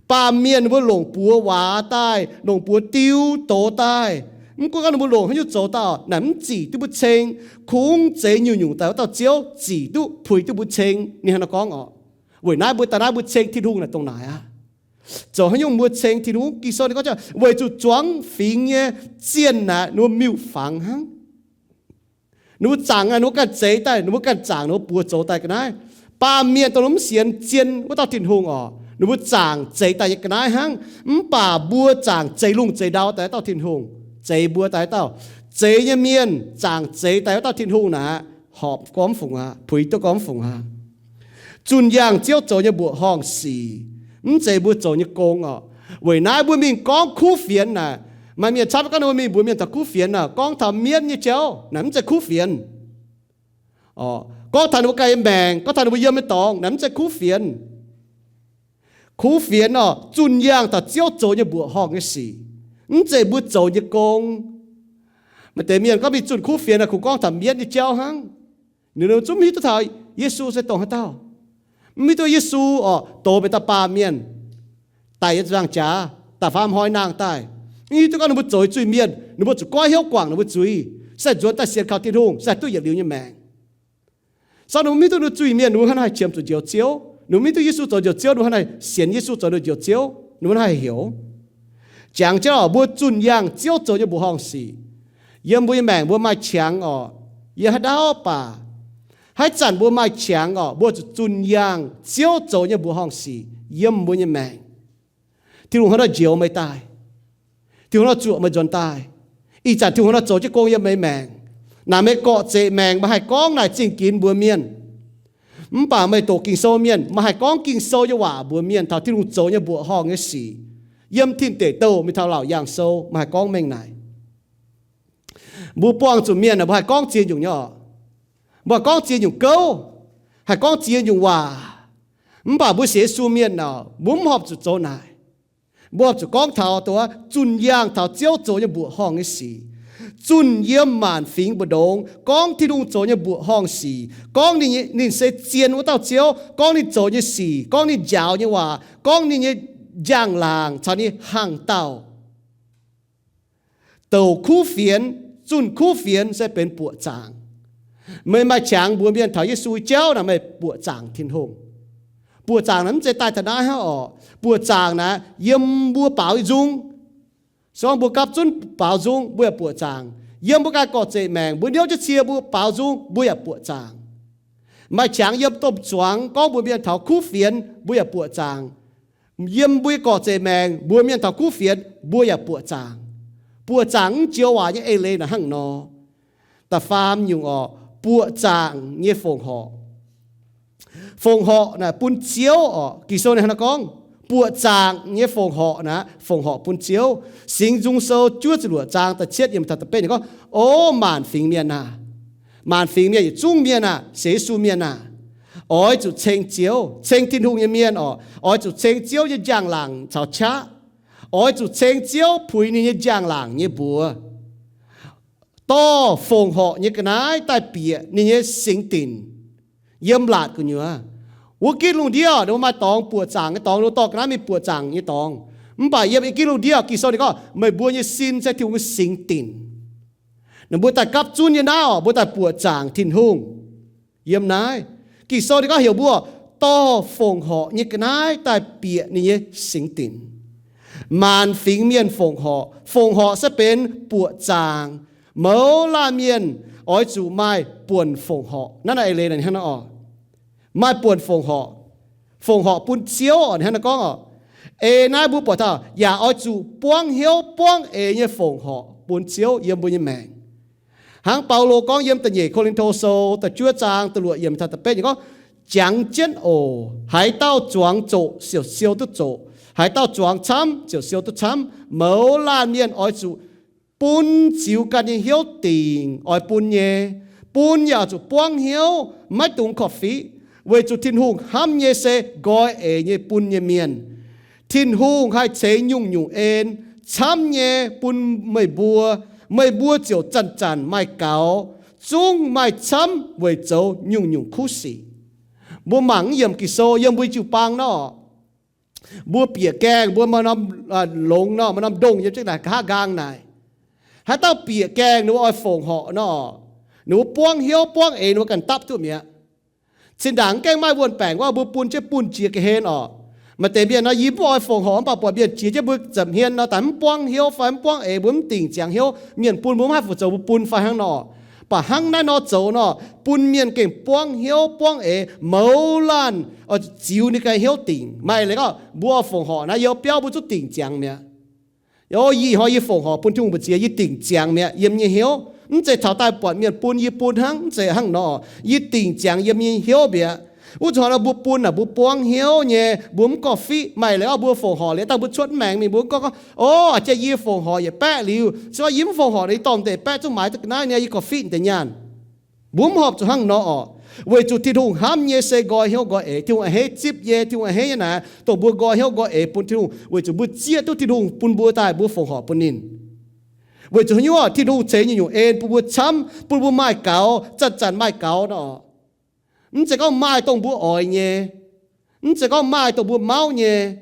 Baamh mienh ninh mbuo longc buoz waac daaih, longc buoz diu doz daaih, mv gunv gorngv ninh mbuo longc haaix nyungc zoux daaih, naaic mv zic duqv mbuo ceng. Kungx zeix nyungc-nyungc daaih wuov dauh Ziouv zic duqv, puix duqv mbuo ceng. Ninh hnangv naaiv gorngv orqc. Weic naaiv mbuo daaih naaiv mbuo ceng Tin-Hungh naaic dongh naaic aqv. Zoux haaix nyungc mbuo ceng Tin-Hungh? Ging-Sou ninh gorngv, weic zuqc zuangx fingx nyei zienh naaic ninh mbuo miuc-fangx hnangv. Ninh mbuo zaangc, ninh mbuo ganh zeix daaih, ninh mbuo ganh zaangc, ninh mbuo buoz zoux daaih ga'naaiv. Baamh mienh dongh mv sienx zien wuov dauh Tin-Hungh orqc, ninh mbuo zaangc zeix daaih nyei ga'naaiv hnangv. Mv baac mbuo zaangc zeix lungh zeix ndau daaih dauh Tin-Hungh, zeix mbuo daaih dauh. Zeix nyei mienh zaangc zeix daaih wuov dauh Tin-Hungh naaic, horpc gormx fungc aqv, puix duqv gormx fungc aqv. Zunh yangh Ziouv zoux nyei mbuoqc horngh sic, mv zeiz mbuo zoux nyei gong orqc. Weic naaiv mbuo mingh gorngv kuv fienx naaic, maaih mienh camv gorngv ninh mbuo mingh mbuox mienh taux kuv fienx naaic, gorngv taux mienv nyei jauv naaic mv zeiz kuv fienx. Gorngv taux ninh mbuo ganh nyei maengc, gorngv taux ninh mbuo yiem nyei dorngx naaic mv zeiz kuv fienx. Kuv fienx orqc, zunh yangh taux Ziouv zoux nyei mbuoqc horngh nyei sic, mv zeiz mbuo zoux nyei gong. Maaih deix mienh gorngv mingh zunh kuv fienx naaic kungx gorngv taux mienv nyei jauv hnangv. Ninh zungv mv hiuv duqv taux Yesu se dongh haaix dauh. Mv hiuv duqv Yesu orqc, doz benx dauh baamh mienh, daic yiem ziepc nzaangc jaax, da'faam hnoi nangh daaih. Mv hiuv duqv gorngv ninh mbuo zoux zuiz-mienh, ninh mbuo zuqc goiv hnyouv guangc ninh mbuo zuiz, se nzuonx daaih sienx kaux Tin-Hungh, se duqv yietc liuz nyei maengc. Sau ninh mbuo mv hiuv duqv ninh mbuo zuiz-mienh, ninh mbuo hnangv naaiv haih qiemx zuqc Njoux Ziouv. Ninh mbuo mv hiuv duqv Yesu zoux Njoux Ziouv, ninh mbuo hnangv naaiv sienx Yesu zoux Njoux Ziouv, ninh mbuo hnangv haih heuc. Jangx jienv orqc, mbuo zunh yangh Ziouv zoux nyei mbuoqc horngh sic. Yiem mbuo nyei maengc mbuo maaih qangx orqc, yiem haaix ndau baac, haaix zanc mbuo maaih qangx orqc, mbuo zuqc zunh yangh Ziouv zoux nyei mbuoqc horngh sic yiem mbuo nyei maengc. Tin-Hungh hnangv nor njoux meih daaih. Tin-Hungh hnangv nor zuoqc meih nzuonx daaih. Ih zanc Tin-Hungh hnangv nor zoux jienv gong yiem meih maengc. Naaic meih gorqv-zeqc maengc meih haih gorngv naaic zingh ginx mbuox mienh. Mv baac meih doqc Ging-Sou mienh, meih haih gorngv Ging-Sou nyei waac mbuox mienh taux Tin-Hungh zoux nyei mbuoqc horngh nyei sic. Yiem Tin Deic Douh mingh taux Laauc Yaangh Sou, meih haih gorngv mengh naaic. Mbuo buangh zuqc mienh aah, mbuo haih gorngv ziex nyungc nyei oc. Mbuo haih gorngv ziex nyungc gouv, haih gorngv ziex nyungc waac. Mv baac mbuo sienx Yesu mienh aah, mbuo mv horpc zuqc zoux naaic. Mbuo horpc zuqc gorngv taux dongh zunh yaangh taux Ziouv zoux nyei mbuoqc horngh nyei sic. Zunh yiem maanc fingx mbu'ndongx gorngv Tin-Hungh zoux nyei mbuoqc horngh sic, gorngv ninh, ninh se zien wuov dauh Ziouv, gorngv ninh zoux nyei sic, gorngv ninh njaaux nyei waac, gorngv ninh nyei njang-laangc caux ninh hnaangx-daauh. Douc kuv fienx, zunh kuv fienx se benx buoqc zaangc. Meih maaih qangx mbuox mienh taux Yesu jauv naaic, meih buoqc zaangc Tin-Hungh. Buoqc zaangc naaic mv zeiz daaih taux naaiv hnangv oc. Buoqc zaangc naaic yiem mbuo baaux nzung. Se gorngv mbuo gapv zunv baaux nzung, mbuo yaac buoqc zaangc. Yiem mbuo ganh gorx-zeic maengc, mbuo niouv jienv cie mbuo baaux nzung, mbuo yaac buoqc zaangc. Maaih qangx yiem domh zuangx gorngv mbuox mienh taux kuv fienx, mbuo yaac buoqc zaangc. Yiem mbuo nyei gorx-zeic maengc mbuox mienh taux kuv fienx, mbuo yaac buoqc zaangc. Buoqc zaangc mv joux waac nyei eix leiz naaic hnangv nor. Da'faam nyungc oc, buoqc zaangc nyei fongc horc. Fongc horc naaic bun Ziouv oc. Ging-Sou ninh hnangv naaiv gorngv, buoqc zaangc nyei fongc horc naaic, fongc horc bun Ziouv. Singx Nzung Sou juov ziepc luoqc zaang da'cietv yiemc taux da'betv ninh gorngv, O maanc fingx mienh aah! Maanc fingx mienh yietc zungv mienh aah! Sienx Yesu mienh aah! Oix zuqc ceng Ziouv, ceng Tin-Hungh nyei mienh oc, oix zuqc ceng Ziouv nyei njang-laangc caux qaqv. Oix zuqc ceng Ziouv puix ninh nyei njang-laangc nyei mbuox. Dorh fongc horc nyei ga'naaiv daaih bieqc ninh nyei singx dinc. Yiem laatc gu'nyuoz, wuov gitv lungh ndiev ninh mbuo maaih dorngx buoqc zaangc nyei dorngx, ninh mbuo dorh ga'naaiv mingh buoqc zaangc nyei dorngx. Mv baac yiem ih gitv lungh ndiev, Ging-Sou ninh gorngv meih mbuo nyei sin se Tin-Hungh nyei singx dinc. Ninh mbuo daaih gapv zunv nyei naaiv oc, mbuo daaih buoqc zaangc Tin-Hungh. Yiem naaiv Ging-Sou ninh gorngv heuc mbuo dorh fongc horc nyei ga'naaiv daaih bieqc ninh nyei singx dinc. Maanc fingx mienh fongc horc, fongc horc se benx buoqc zaangc, mouz laanh mienh oix zuqc maaih buonc fongc horc. Naaiv naaiv eix leiz naaic hnangv nor oc. Maaih buonc fongc horc, fongc horc bun Ziouv oc, hnangv naaiv gorngv oc. Ei naaiv mbuo buatc taux yaac oix zuqc buangv hnyouv buangv eix nyei fongc horc bun Ziouv yiem mbuo nyei maengc. Hnangv Baulo gorngv yiem da'nyeic Ko^lin^to Sou da'juov zaang da'luoqc yiemc taux da'betv ninh gorngv, Jangx jienv oc. Haaix dauh zuangx zoqc ziouc siou duqv zoqc. Haaix dauh zuangx camv ziouc siou duqv camv. Mouz laanh mienh oix zuqc bun ziux ganh nyei hnyouv dingc oix bun nyei. Bun yaac zuqc buangv hnyouv, maiv dungx korv-fiqv, weic zuqc Tin-Hungh hnamv nyei se nqoi eix nyei bun nyei mienh. Tin-Hungh haih ceix nyungc-nyungc en camv nyei bun meih mbuo. Meih mbuo ziouc zanc-zanc maaih gaux, zungv maaih camv weic zoux nyungc-nyungc kuv sic. Mbuo mangc yiem Ging-Sou yiem mbuo jiu-baang nor, mbuo bieqc gaengh, mbuo maaih norm longx nor, maaih norm ndongh yiem jienv naaic nqa'haav nqaang naaic. Haaix dauh bieqc gaengh ninh mbuo oix fongc horc nor, ninh mbuo buangv hnyouv buangv eix ninh mbuo ganh dapv duqv mi'aqv. Zinh ndaangc mv gaengh maaih wuon-baengc wuov, mbuo bun jienv bunh jiex ga'hlen oc. Maaih deix mienh nor, yie mv oix fongc horc mv baac buatc mienh jiex jienv mbuo ziepc hmien nor, daaih mv buangv hnyouv fai mv buangv eix, mbuo mv dingc ziangx hnyouv. Mienh bun mbuo mv haih fu zoux, mbuo bun fai hnangv nor. Mv baac hnangv naaiv nor zoux nor, bun mienh gengh buangv hnyouv buangv eix, mouz laanh oix zuqc ziux ninh ganh hnyouv dingc. Maaih leiz gorngv mbuo oix fongc horc naaiv, youh biauv mbuo zungv dingc ziangx mi'aqv. O, ih hnoi yie fongc horc bun Tin-Hungh mbu'ziex, yie dingc ziangx mi'aqv yiem nyei hnyouv. Mv zeiz taux daaih buatc mienh bun yie bun hnangv, mv zeiz hnangv nor. Yie dingc ziangx yiem nyei hnyouv mi'aqv. Wuov zanc nor mbuo bun naaic mbuo buangv hnyouv nyei, mbuo mv korv-fiqv. Maaih leiz gorngv mbuo fongc horc liuz dangh mbuo cuotv mv maengx mingh, mbuo mv gorngv gorngv, O, a'jang yie fongc horc yietc baeqv liuz, se gorngv yie mv fongc horc liuz, yie dorh deix baeqv zungv maaiz duqv ga'naaiv niaa, yie korv-fiqv deix nyaanh. Mbuo mv horpc zuqc hnangv nor oc. Weic zuqc Tin-Hungh hnamv nyei se nqoi hnyouv nqoi eix. Tin-Hungh a'hneiv zipv nyei, Tin-Hungh a'hneiv nyei naaic, dongh mbuo nqoi hnyouv nqoi eix bun Tin-Hungh, weic zuqc mbuo zieqv duqv Tin-Hungh bun mbuo daaih mbuo fongc horc bun ninh. Weic zuqc haaix nyungc, Tin-Hungh ceix nyungc-nyungc en bun mbuo camv, bun mbuo maaih gaux, zanc-zanc maaih gaux nor. Mv zeiz gorngv maaih dongh mbuo oix nyei, mv zeiz gorngv maaih dongh mbuo mauv nyei,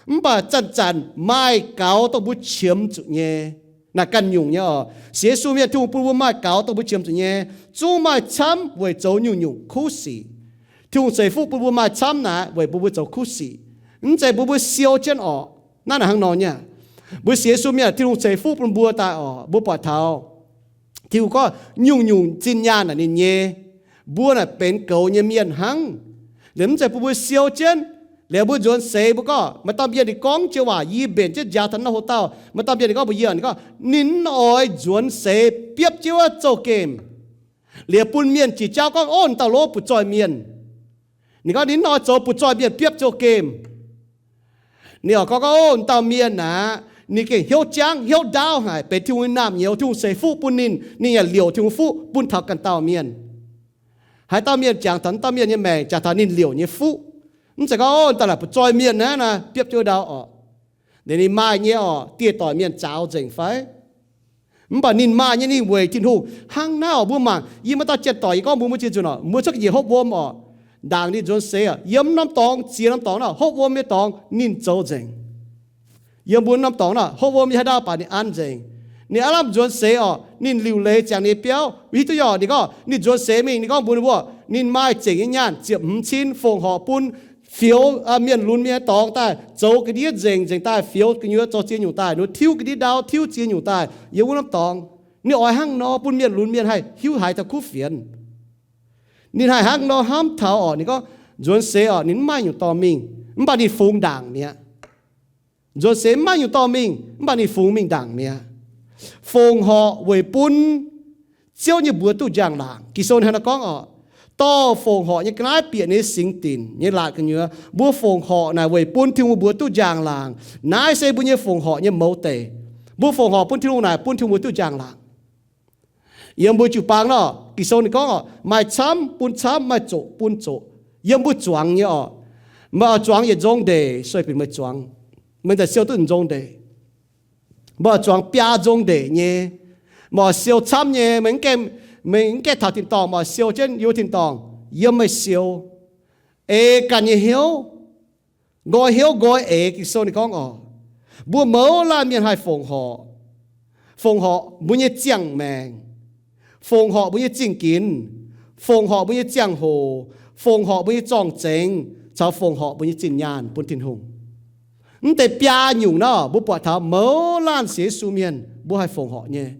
mv baac zanc-zanc maaih gaux dongh mbuo qiemx zuqc nyei. Naaic ganh nyungc nyei oc. Sienx Yesu mienh, Tin-Hungh bun mbuo maaih gaux dongh mbuo qiemx zuqc nyei, zungv maaih camv weic zoux nyungc-nyungc kuv sic. Tin-Hungh ceix fuqv bun mbuo maaih camv naaic weic bun mbuo zoux kuv sic. Mv zeiz bun mbuo siou jienv oc. Naaiv naaic hnangv nor nyei. Mbuo sienx Yesu mienh, Tin-Hungh ceix fuqv bun mbuo daaih oc, mbuo buatc taux Tin-Hungh gorngv nyungc-nyungc zinh nyaanh naaic ninh nyei. Mbuo naaic benx goux nyei mienh hnangv. Liuz mv zeiz bun mbuo siou jienv, liuz mbuo nzuonx seix mbuo gorngv, maaih dauh mienh ninh gorngv joux waac yie mbenc jienv njaaux taux naaiv hoc-dauh. Maaih dauh mienh ninh gorngv mbuox yie, ninh gorngv ninh mv oix nzuonx seix biopv jienv wuov zouv-gemh, liuz bun mienh jiex jauv gorngv, Ov, dauh lov butv-zoih mienh. Ninh gorngv ninh hnoi zoux butv-zoih mienh biopv zouv gemh. Ninh oix gorngv, gorngv, O, dauh mienh aqv, ninh gengh hnyouv jangv, hnyouv ndaauv haic, benx Tin-Hungh nyei naamh nyouz, Tin-Hungh ceix fuqv bun ninh, ninh yaac liouc Tin-Hungh fuqv bun taux ganh dauh mienh. Haaix dauh mienh jangx taux dauh mienh nyei maengc, jangx taux ninh liouc nyei fuqv. Mv zeiz gorngv, O, dauh naaic butv-zoih mienh naaiv, naaiv biopv zouv ndau orqc. Ninh, ninh maaih nyei orqc, dieh doic mienh zaaux nzengc fai? Mv baac ninh maaih nyei, ninh weic Tin-Hungh. Hnangv naaiv orqc, mbuo mangc, yie maaih dauh janx-doic, yie gorngv mbuox mbuo zien nzunc orqc, mbuo cuotv ga'nyiec hopv wuom orqc, ndaangc ninh nzuonx seix orqc, yiem norm dorngx, ziex norm dorngx naaic, hopv wuom nyei dorngx ninh zoux nzengc. Yiem mbuo norm dorngx naaic, hopv wuom nyei haaix ndau baac ninh an nzengc. Ninh aav lamh nzuonx seix orqc, ninh liuc leiz ziangx ninh nyei biauv. Hiuv duqv orqc, ninh gorngv ninh nzuonx seix mingh, ninh gorngv mbuox ninh mbuo, ninh maaih zengc nyei nyaanh ziepc hmz cin fongc horc bun fioux mienh lunx mienh nyei dorngx daaih zoux ga'ndiev nzengc, nzengc daaih fioux gu'nyuoz zoux ziex nyungc daaih, ninh tiuv ga'ndiev ndau, tiuv ziex nyungc daaih yiem wuov norm dorngx. Ninh oix hnangv nor bun mienh lunx mienh haih hiuv haiz taux kuv fienx. Ninh haih hnangv nor hnamv taux orqc, ninh gorngv nzuonx seix orqc, ninh mv maaih nyungc dorh mingh, mv baac ninh fungx ndaangc mi'aqv. Nzuonx seix mv maaih nyungc dorh mingh, mv baac ninh fungx mingh ndaangc mi'aqv. Fongc horc weic bun Ziouv nyei mbuox duqv njang-laangc. Ging-Sou hnangv naaiv gorngv orqc, dorh fongc horc nyei ga'naaiv bieqc ninh nyei singx dinc nyei laatc gu'nyuoz. Mbuo fongc horc naaic weic bun Tin-Hungh mbuox duqv njang-laangc. Naaiv se mbuo nyei fongc horc nyei mouz deic. Mbuo fongc horc bun Tin-Hungh naaic bun Tin-Hungh mbuox duqv njang-laangc. Yiem mbuo jiu-baang nor, Ging-Sou ninh gorngv orqc, maaih camv bun camv, maaih zoqc bun zoqc. Yiem mbuo zuangx nyei orqc, meih oix zuangx yietc nzong ndeic, sueih binc meih zuangx, meih daaih siou duqv nzong ndeic. Meih oix zuangx biaa nzong ndeic nyei, meih oix siou camv nyei, meih mv gaengh, meih mv gaengh taux tin-dorngh, meih oix siou jienv yiem tin-dorngh, yiem meih siou. Eix ganh nyei hnyouv, nqoi hnyouv nqoi eix. Ging-Sou ninh gorngv orqc, mbuo mouz laanh mienh haih fongc horc. Fongc horc mbuo nyei ziangh maengc, fongc horc mbuo nyei zingh ginx, fongc horc mbuo nyei ziangh hoc, fongc horc mbuo nyei zorng-zengx, caux fongc horc mbuo nyei zinh nyaanh bun Tin-Hungh. Mv deix biaa nyungc nor, mbuo buatc taux mouz laanh sienx Yesu mienh mbuo haih fongc horc nyei.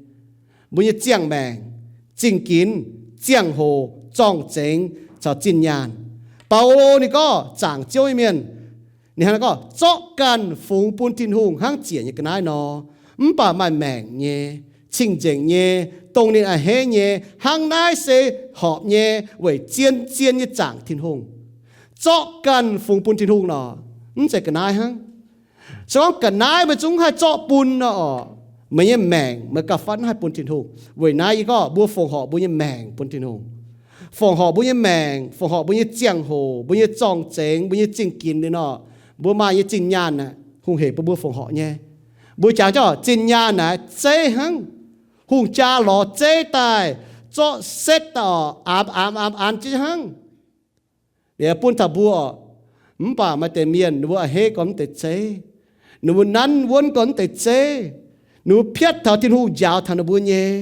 Mbuo nyei ziangh maengc, zingh ginx, ziangh hoc, zorng-zengx caux zinh nyaanh. Baulo ninh gorngv zaangc Ziouv nyei mienh, ninh hnangv naaiv gorngv, zorqv ganh fungx bun Tin-Hungh hnangv ziec nyei ga'naaiv nor, mv baac maaih maengc nyei, cing-nzengc nyei, dongh ninh a'hneiv nyei. Hnangv naaiv se horpc nyei weic zien-zien nyei zaangc Tin-Hungh. Zorqv ganh fungx bun Tin-Hungh nor, mv zeiz ga'naaiv hnangv. Se gorngv ga'naaiv meih zungv haih zorqv bun nor orqc, meih nyei maengc meih gauh fatv haih bun Tin-Hungh. Weic naaiv yie gorngv mbuo fongc horc mbuo nyei maengc bun Tin-Hungh. Fongc horc mbuo nyei maengc, fongc horc mbuo nyei ziangh hoc, mbuo nyei zorng-zengx, mbuo nyei zingh ginx liuz nor, mbuo maaih nyei zinh nyaanh aeqv, hungh heic bun mbuo fongc horc nyei. Mbuo jangx jienv zinh nyaanh naaic zeiv hnangv. Hungh jaa lorz zeiv daaih, zorqv setv daaih orqc, aamx aamx aamx an jienv hnangv. Liuz bun taux mbuo orqc, mv baac maaih deix mienh ninh mbuo a'hneiv gorn mv deix zeiv. Ninh mbuo nanv wuonv gorn mv deix zeiv. Ninh mbuo piatv taux Tin-Hungh njaaux taux ninh mbuo nyei.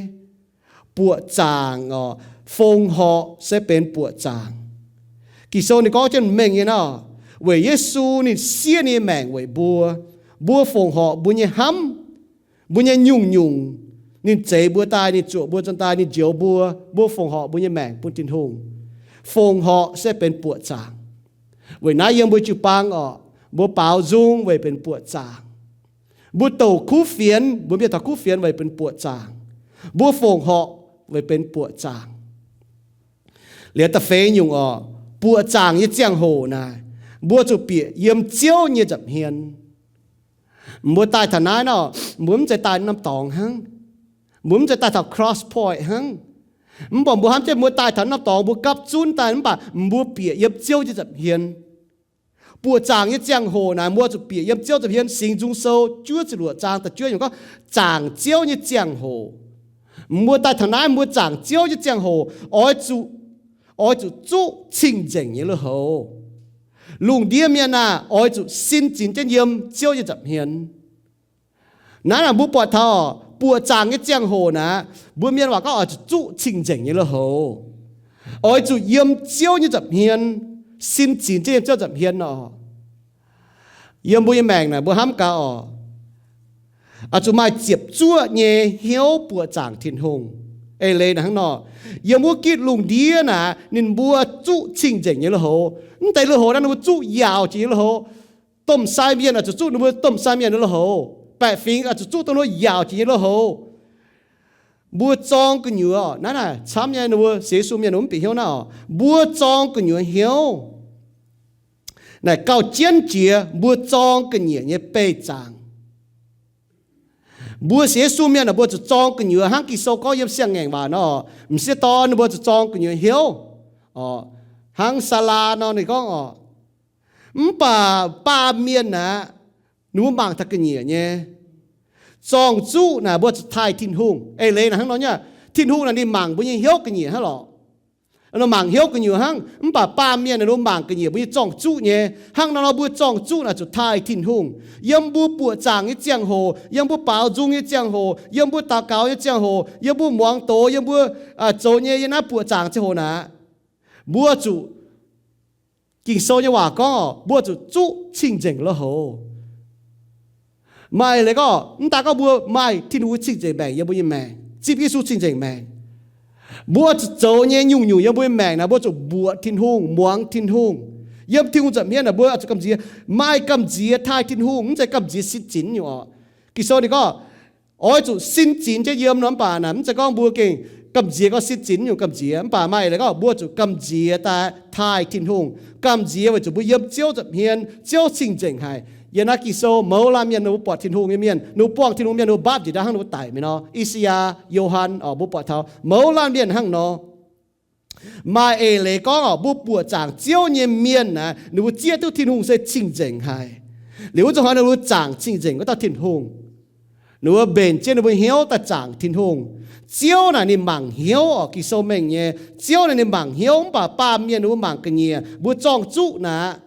Buoqc zaangc orqc, fongc horc se benx buoqc zaangc. Ging-Sou ninh gorngv jienv mengh nyei nor, weic Yesu ninh siev ninh nyei maengc weic mbuo. Mbuo fongc horc mbuo nyei hnamv, mbuo nyei nyungc-nyungc, ninh zeix mbuo daaih, ninh zuoqc mbuo nzuonx daaih, ninh njoux mbuo, mbuo fongc horc mbuo nyei maengc bun Tin-Hungh. Fongc horc se benx buoqc zaangc. Weic naaiv yiem mbuo jiu-baang orqc, mbuo baaux nzung weic benx buoqc zaangc. Mbuo douc kuv fienx, mbuo mienh taux kuv fienx weic benx buoqc zaangc. Mbuo fongc horc weic benx buoqc zaangc. Liuz da'feix nyungc orqc, buoqc zaangc nyei ziangh hoc naaic, mbuo zuqc bieqc yiem Ziouv nyei nza'hmien. Mbuo daaih taux naaiv nor, mbuo mv zeiz daaih norm dorngx hnangv. Mbuo mv zeiz daaih taux Cross Point hnangv. Mv baac mbuo hnamv jienv mbuo daaih taux norm dorngx mbuo gapv zunv daaih, mv baac mbuo bieqc yiem Ziouv nyei nza'hmien. Buoqc zaangc nyei ziangh hoc naaic, mbuo zuqc bieqc yiem Ziouv nza'hmien. Singx Nzung Sou juov ziepc luoqc zaang da'juov nyungc gorngv zaangc Ziouv nyei ziangh hoc. Mbuo daaih taux naaiv, mbuo zaangc Ziouv nyei ziangh hoc, oix zuqc, oix zuqc zuqv cing-nzengc nyei lui-houx. Lungh ndiev mienh aah! Oix zuqc sin zinx jienv yiem Ziouv nyei nza'hmien. Naaiv naaic mbuo buatc taux buoqc zaangc nyei ziangh hoc naaic, mbuo mienh waac gorngv oix zuqc zuqv cing-nzengc nyei lui-houx. Oix zuqc yiem Ziouv nyei nza'hmien, sin zinx jienv yiem Ziouv nza'hmien orqc. Yiem mbuo nyei maengc naaic mbuo hnamv gaax orqc, oix zuqc maaih ziepc zuoqv nyei hnyouv buoqc zaangc Tin-Hungh. Eix leiz naaic hnangv nor, yiem wuov gitv lungh ndiev naaic ninh mbuo zuqv cing-nzengc nyei lui-houx. Mv deix lui-houx naaiv ninh mbuo zuqv yaauc jiex nyei lui-houx. Domh sai mienh oix zuqc zuqv ninh mbuo domh sai mienh nyei lui-houx. Baeqc fingx oix zuqc zuqv dongh ninh mbuo yaauc jiex nyei lui-houx. Mbuo zorng gu'nyuoz, naaiv naaic camv nyei ninh mbuo sienx Yesu mienh mv bieqc hnyouv naaiv orqc. Mbuo zorng gu'nyuoz hnyouv, naaic gauh jienv jiex mbuo zorng ga'nyiec nyei beih zaangc. Mbuo sienx Yesu mienh naaic mbuo zuqc zorng gu'nyuoz hnangv Ging-Sou gorngv yiem siang-ngaengc waac nor, m'sieqv dorn ninh mbuo zuqc zorng gu'nyuoz hnyouv, hnangv Saalaa nor ninh gorngv oc. Mv baac baamh mienh aeqv, ninh mbuo mangc taux ga'nyiec nyei. Zorng-zuqv naaic mbuo zuqc taaih Tin-Hungh. Eix leiz naaic hnangv nor nyei, Tin-Hungh naaic ninh mangc mbuo nyei hnyouv ga'nyiec hnangv lorqc. Ninh mangc hnyouv gu'nyuoz hnangv, mv baac baamh mienh ninh mbuo mangc ga'nyiec mbuo nyei zorng-zuqv nyei. Hnangv nor nor mbuo zorng-zuqv naaic zuqc taaih Tin-Hungh. Yiem mbuo buoqc zaangc nyei ziangh hoc, yiem mbuo baaux nzung nyei ziangh hoc, yiem mbuo daux gaux nyei ziangh hoc, yiem mbuo muangx doz, yiem mbuo zoux nyei yiem naaiv buoqc zaangc ziangh hoc naaic, mbuo zuqc, Ging-Sou nyei waac gorngv mbuo zuqc zuqv cing-nzengc lui-houx. Maaih leiz gorngv mv daaih gorngv mbuo maaih Tin-Hungh cing-nzengc maengc yiem mbuo nyei maengc, zipv Yesu cing-nzengc maengc, mbuo zuqc zoux nyei nyungc-nyungc yiem mbuo nyei maengc naaic mbuo zuqc mbuoqc Tin-Hungh, muangx Tin-Hungh. Yiem Tin-Hungh nza'hmien naaic mbuo zuqc gamh nziex, maaih gamh nziex taaih Tin-Hungh, mv zeiz gamh nziex sin zinx nyungc oc. Ging-Sou ninh gorngv oix zuqc sin zinx jienv yiem nor, mv baac naaic mv zeiz gorngv mbuo gengh gamh nziex gorngv sin zinx nyungc gamh nziex, mv baac maaih leiz gorngv mbuo zuqc gamh nziex daaih taaih Tin-Hungh. Gamh nziex weic zuqc mbuo yiem Ziouv nza'hmien, Ziouv cing-nzengc haic. Yiem naaiv Ging-Sou mouz laanh mienh ninh mbuo buatc Tin-Hungh nyei mienh, ninh mbuo buangh Tin-Hungh mienh ninh mbuo mbaapv njiec ndau hnangv ninh mbuo daic mingh nor. I^saa^yaa, Yo^han oc, mbuo buatc taux mouz laanh mienh hnangv nor. Maaih eix leiz gorngv oc, mbuo buoqc zaangc Ziouv nyei mienh naaic ninh mbuo zieqv duqv Tin-Hungh se cing-nzengc haic. Liuz wuov zuqc hnoi ninh mbuo zaangc cing-nzengc wuov dauh Tin-Hungh, ninh mbuo mbenc jienv ninh mbuo hnyouv daaih zaangc Tin-Hungh. Ziouv naaic ninh mangc hnyouv oc, Ging-Sou mengh nyei. Ziouv naaic ninh mangc hnyouv, mv baac baamh mienh ninh mbuo mangc ga'nyiec, mbuo zorng-zuqv naaic.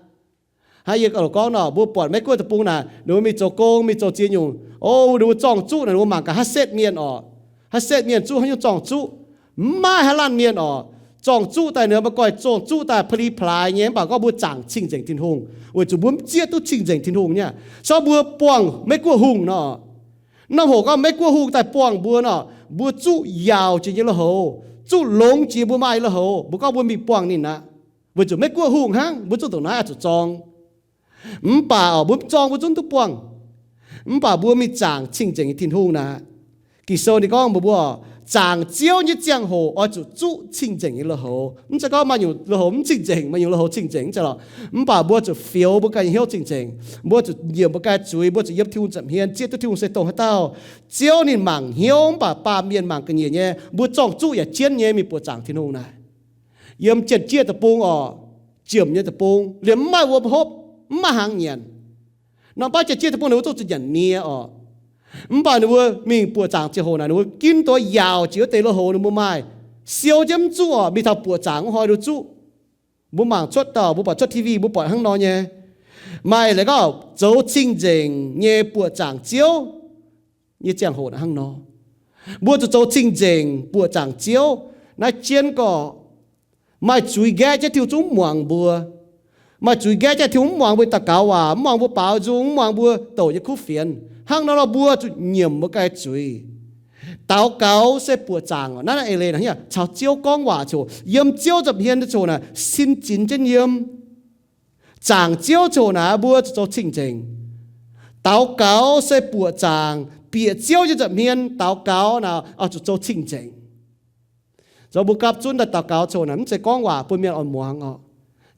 Hnangv yie gorngv nor, mbuo buatc Meiv-Guoqv deic-bung naaic, ninh mbuo mingh zoux gong, mingh zoux ziex nyungc, o, ninh mbuo zorng-zuqv naaic, ninh mbuo mangc gaax haaix setv mienh oc. Haaix setv mienh zuqv haaix nyungc zorng-zuqv. Mv maaih haaix laanh mienh oc, zorng-zuqv daaih ninh mbuo mv baac gorngv zorng-zuqv daaih pa'li plaaix nyei, mv baac gorngv mbuo zaangc cing-nzengc Tin-Hungh, weic zuqc mbuo mv zieqv duqv cing-nzengc Tin-Hungh nyei. Corc mbuo buangh Meiv-Guoqv hungh nor, norm hoc gorngv Meiv-Guoqv hungh daaih buangh mbuo nor, mbuo zuqv yaauc jiex nyei lui-houx, zuqv longx jiex mbuo maaih lui-houx, mbuo gorngv mbuo mingh buangh ninh aqv. Weic zuqc Meiv-Guoqv hungh hnangv, mbuo zuqv ndongc naaiv oix zuqc zorng. Mv baac oc, mbuo mv zorng mbuo zungv duqv buangh. Mv baac mbuo mingh zaangc cing-nzengc nyei Tin-Hungh naaic. Ging-Sou ninh gorngv mbuox mbuo, zaangc Ziouv nyei ziangh hoc oix zuqc zuqv cing-nzengc nyei lui-houx. Mv zeiz gorngv maaih nyungc lui-houx mv cing-nzengc, maaih nyungc lui-houx cing-nzengc, mv zeiz lorqc. Mv baac mbuo zuqc fioux mbuo ganh nyei hnyouv cing-nzengc. Mbuo zuqc nyiemc mbuo ganh zuiz, mbuo zuqc yiem Tin-Hungh nza'hmien zieqv duqv Tin-Hungh se dongh haaix dauh. Ziouv ninh mangc hnyouv, mv baac baamh mienh mangc ga'nyiec nyei. Mbuo zorng-zuqv yaac jienv nyei mingh buoqc zaangc Tin-Hungh naaic. Yiem Janx-Jieqv deic-bung oc, Jiex nyei deic-bung liemh mv maaih wuom hopv, mv maaih hnaangx nyanc. Norm-baav Janx-Jieqv deic-bung ninh mbuo zungv zuqc nyanc nie oc. Mv baac ninh mbuo mingh buoqc zaangc ziangh hoc naaic, ninh mbuo ginv duqv yaauc jiex wuov deix lui-houx ninh mbuo maaih, siou jienv mv zuqv oc, mingh taux buoqc zaangc wuov hnoi ninh zuqv. Mbuo mangc cuotv dauh, mbuo buatc cuotv T V, mbuo buatc hnangv nor nyei. Maaih leiz gorngv zoux cing-nzengc nyei buoqc zaangc Ziouv nyei ziangh hoc naaic hnangv nor. Mbuo zuqc zoux cing-nzengc buoqc zaangc Ziouv. Naaiv jienv gorqv maaih zuiz nqaeqv jienv Tin-Hungh zungv mv muangx mbuo. Maaih zuiz nqaeqv jienv Tin-Hungh mv muangx mbuo daux gaux waac, mv muangx mbuo baaux nzung, mv muangx mbuo douc nyei kuv fienx. Hnangv nor nor mbuo zuqc nyiemc mbuo ganh zuiz. Daux gaux se buoqc zaangc. Naaiv eix leiz naaic caux Ziouv gorngv waac ziouc, yiem Ziouv nza'hmien ziouc naaic sin zinx jienv yiem. Zaangc Ziouv ziouc naaic mbuo zuqc zoux cing-nzengc. Daux gaux se buoqc zaangc, bieqc Ziouv nyei nza'hmien daux gaux naaic oix zuqc zoux cing-nzengc. Zoux mbuo gapv zunv daaih daux gaux ziouc naaic mv zeiz gorngv waac bun mienh oix muangx oc.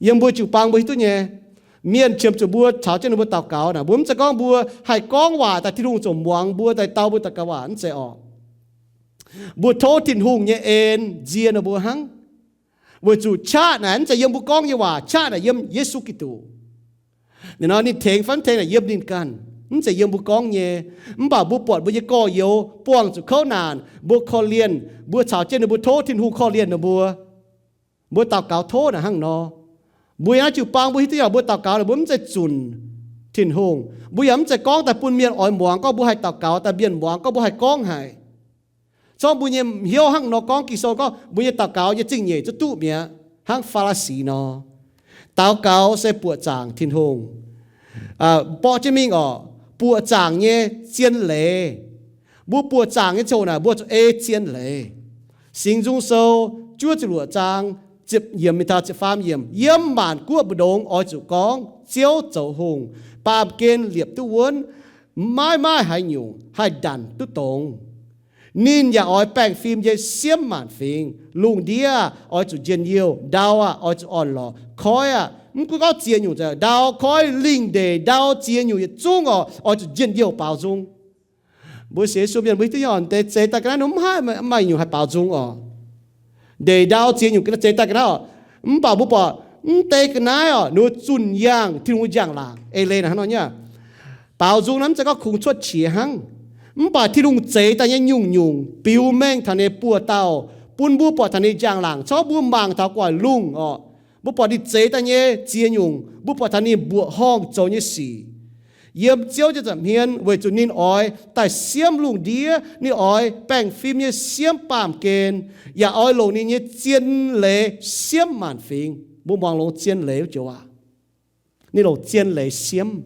Yiem mbuo jiu-baang mbuo hiuv duqv nyei, mienh qiemx zuqc mbuo caux jienv ninh mbuo daux gaux naaic, mbuo mv zeiz gorngv mbuo haih gorngv waac daaih Tin-Hungh ziouc muangx mbuo daaih dau mbuo daux gaux waac, mv zeiz oc. Mbuo tov Tin-Hungh nyei en nzie ninh mbuo hnangv. Weic zuqc qaqv naaic mv zeiz yiem mbuo gorngv nyei waac, qaqv naaic yiem Yesu Giduc. Ninh nor ninh tengx fai mv tengx naaic yiem ninh ganh, mv zeiz yiem mbuo gorngv nyei. Mv baac mbuo buatc mbuo nyei gorx-youz buangh zuqc kouv naanc, mbuo korv-lienh, mbuo caux jienv ninh mbuo tov Tin-Hungh korv-lienh ninh mbuo. Mbuo daux gaux tov naaic hnangv nor. Mbuo yiem naaiv jiu-baang mbuo hiuv duqv nyei, mbuo daux gaux naaic mbuo mv zeiz zunc Tin-Hungh. Mbuo yaac mv zeiz gorngv daaih bun mienh oix muangx gorngv mbuo haih daux gaux daaih mienh muangx gorngv mbuo haih gorngv haic. Zorngv mbuo nyei hnyouv hnangv nor gorngv, Ging-Sou gorngv mbuo nyei daux gaux nyei zingh nyeic zungv duqv mi'aqv, hnangv Faa^laa^si nor. Daux gaux se buoqc zaangc Tin-Hungh. Borqv jienv mingh oc, buoqc zaangc nyei zien leiz. Mbuo buoqc zaangc nyei ziouc naaic mbuo zuqc ei zien leiz. Singx Nzung Sou juov ziepc luoqc zaang, ziepc yiemc mingh taux ziepc faam yiemc, yiem maanc guoqv mbu'ndongx oix zuqc gorngv Ziouv zoux hungh, baamh gen liepc duqv wuonv, maiv maaih haaix nyungc haih ndanc duqv dongz. Ninh yaac oix baengh fim nyei siemv maanc fingx. Lungh ndiev oix zuqc njien-youh, ndau aah, oix zuqc orn-lorqc, koiv aah, mv gunv gorngv ziex nyungc, ndau, koiv, lingh ndeic, ndau, ziex nyungc yietc zungv oc, oix zuqc njien-youh baaux nzung. Mbuo sienx Yesu mienh mbuo hiuv duqv nyei oc, deix zeix daaih ga'naaiv ninh mv haih maaih nyungc haih baaux nzung oc. Ndeic, ndau, ziex nyungc zeix daaih ga'naaiv oc. Mv baac mbuo buatc mv deix ga'naaiv oc, ninh zunh yangh Tin-Hungh njang-laangc. Eix leiz naaic hnangv nor nyei. Baaux nzung naaiv mv zeiz gorngv kungx cuotv qiex hnangv. Mv baac Tin-Hungh zeix daaih nyei nyungc-nyungc biux mengh taux ninh buoz-dauh, bun mbuo buatc taux ninh njang-laangc, corc mbuo mangc taux gu'nguaaic lungh oc. Mbuo buatc ninh zeix daaih nyei ziex nyungc, mbuo buatc taux ninh mbuoqc horngh zoux nyei sic yiem Ziouv nyei nza'hmien, weic zuqc ninh oix daaih siemv lungh ndiev, ninh oix baengh fim nyei siemv baamh gen, yaac oix longc ninh nyei zien leiz siemv maanc fingx. Mbuo muangx longx zien leiz wuov joux aac. Ninh longc zien leiz siemv.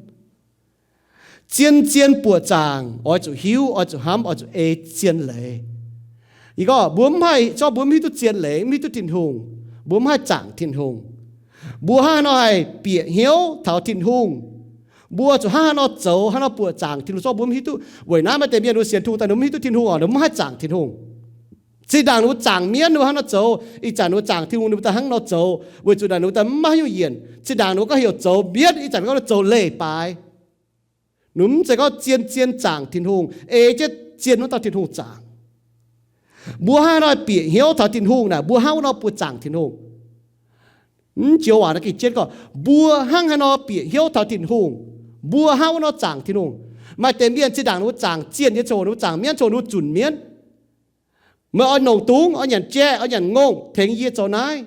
Zien-zien buoqc zaangc oix zuqc hiuv, oix zuqc hnamv, oix zuqc ei zien leiz. Ih gorngv mbuo mv haih, zorqv mbuo mv hiuv duqv zien leiz, mv hiuv duqv Tin-Hungh, mbuo mv haih zaangc Tin-Hungh. Mbuo hnangv haaix nor haih bieqc hnyouv taux Tin-Hungh? Mbuo zuqc hnangv haaix nor zoux, hnangv haaix nor buoqc zaangc Tin-Hungh? Zorqv mbuo mv hiuv duqv. Weic naaiv maaih deix mienh ninh mbuo sienx Tin-Hungh daaih ninh mbuo mv haih zaangc Tin-Hungh. Zinh ndaangc ninh mbuo zaangc mienv ninh mbuo hnangv nor zoux, ih zanc ninh mbuo zaangc Tin-Hungh ninh mbuo daaih hnangv nor zoux, weic zuqc naaic ninh mbuo daaih mv maaih haaix nyungc yienc. Zinh ndaangc ninh mbuo gorngv heuc zoux mietv, ih zanc gorngv zoux leiz-baaix. Ninh mv zeiz gorngv zien-zien zaangc Tin-Hungh, ei jienv zien wuov dauh Tin-Hungh zaangc. Mbuo hnangv haaix nor bieqc hnyouv taux Tin-Hungh naaic, mbuo hnangv wuov nor buoqc zaangc Tin-Hungh. Mv joux waac naaiv gengh jienv gorngv, mbuo hnangv haaix nor bieqc hnyouv taux Tin-Hungh, mbuo hnangv wuov nor zaangc Tin-Hungh. Maaih deix mienh zinh ndaangc ninh mbuo zaangc zienh nyei ziangh hoc, ninh mbuo zaangc mienv ziangh hoc ninh mbuo zunc mienv. Meih oix nongc dungz, oix nyanc jai, oix nyanc ngongh, tengx yie zoux naaiv.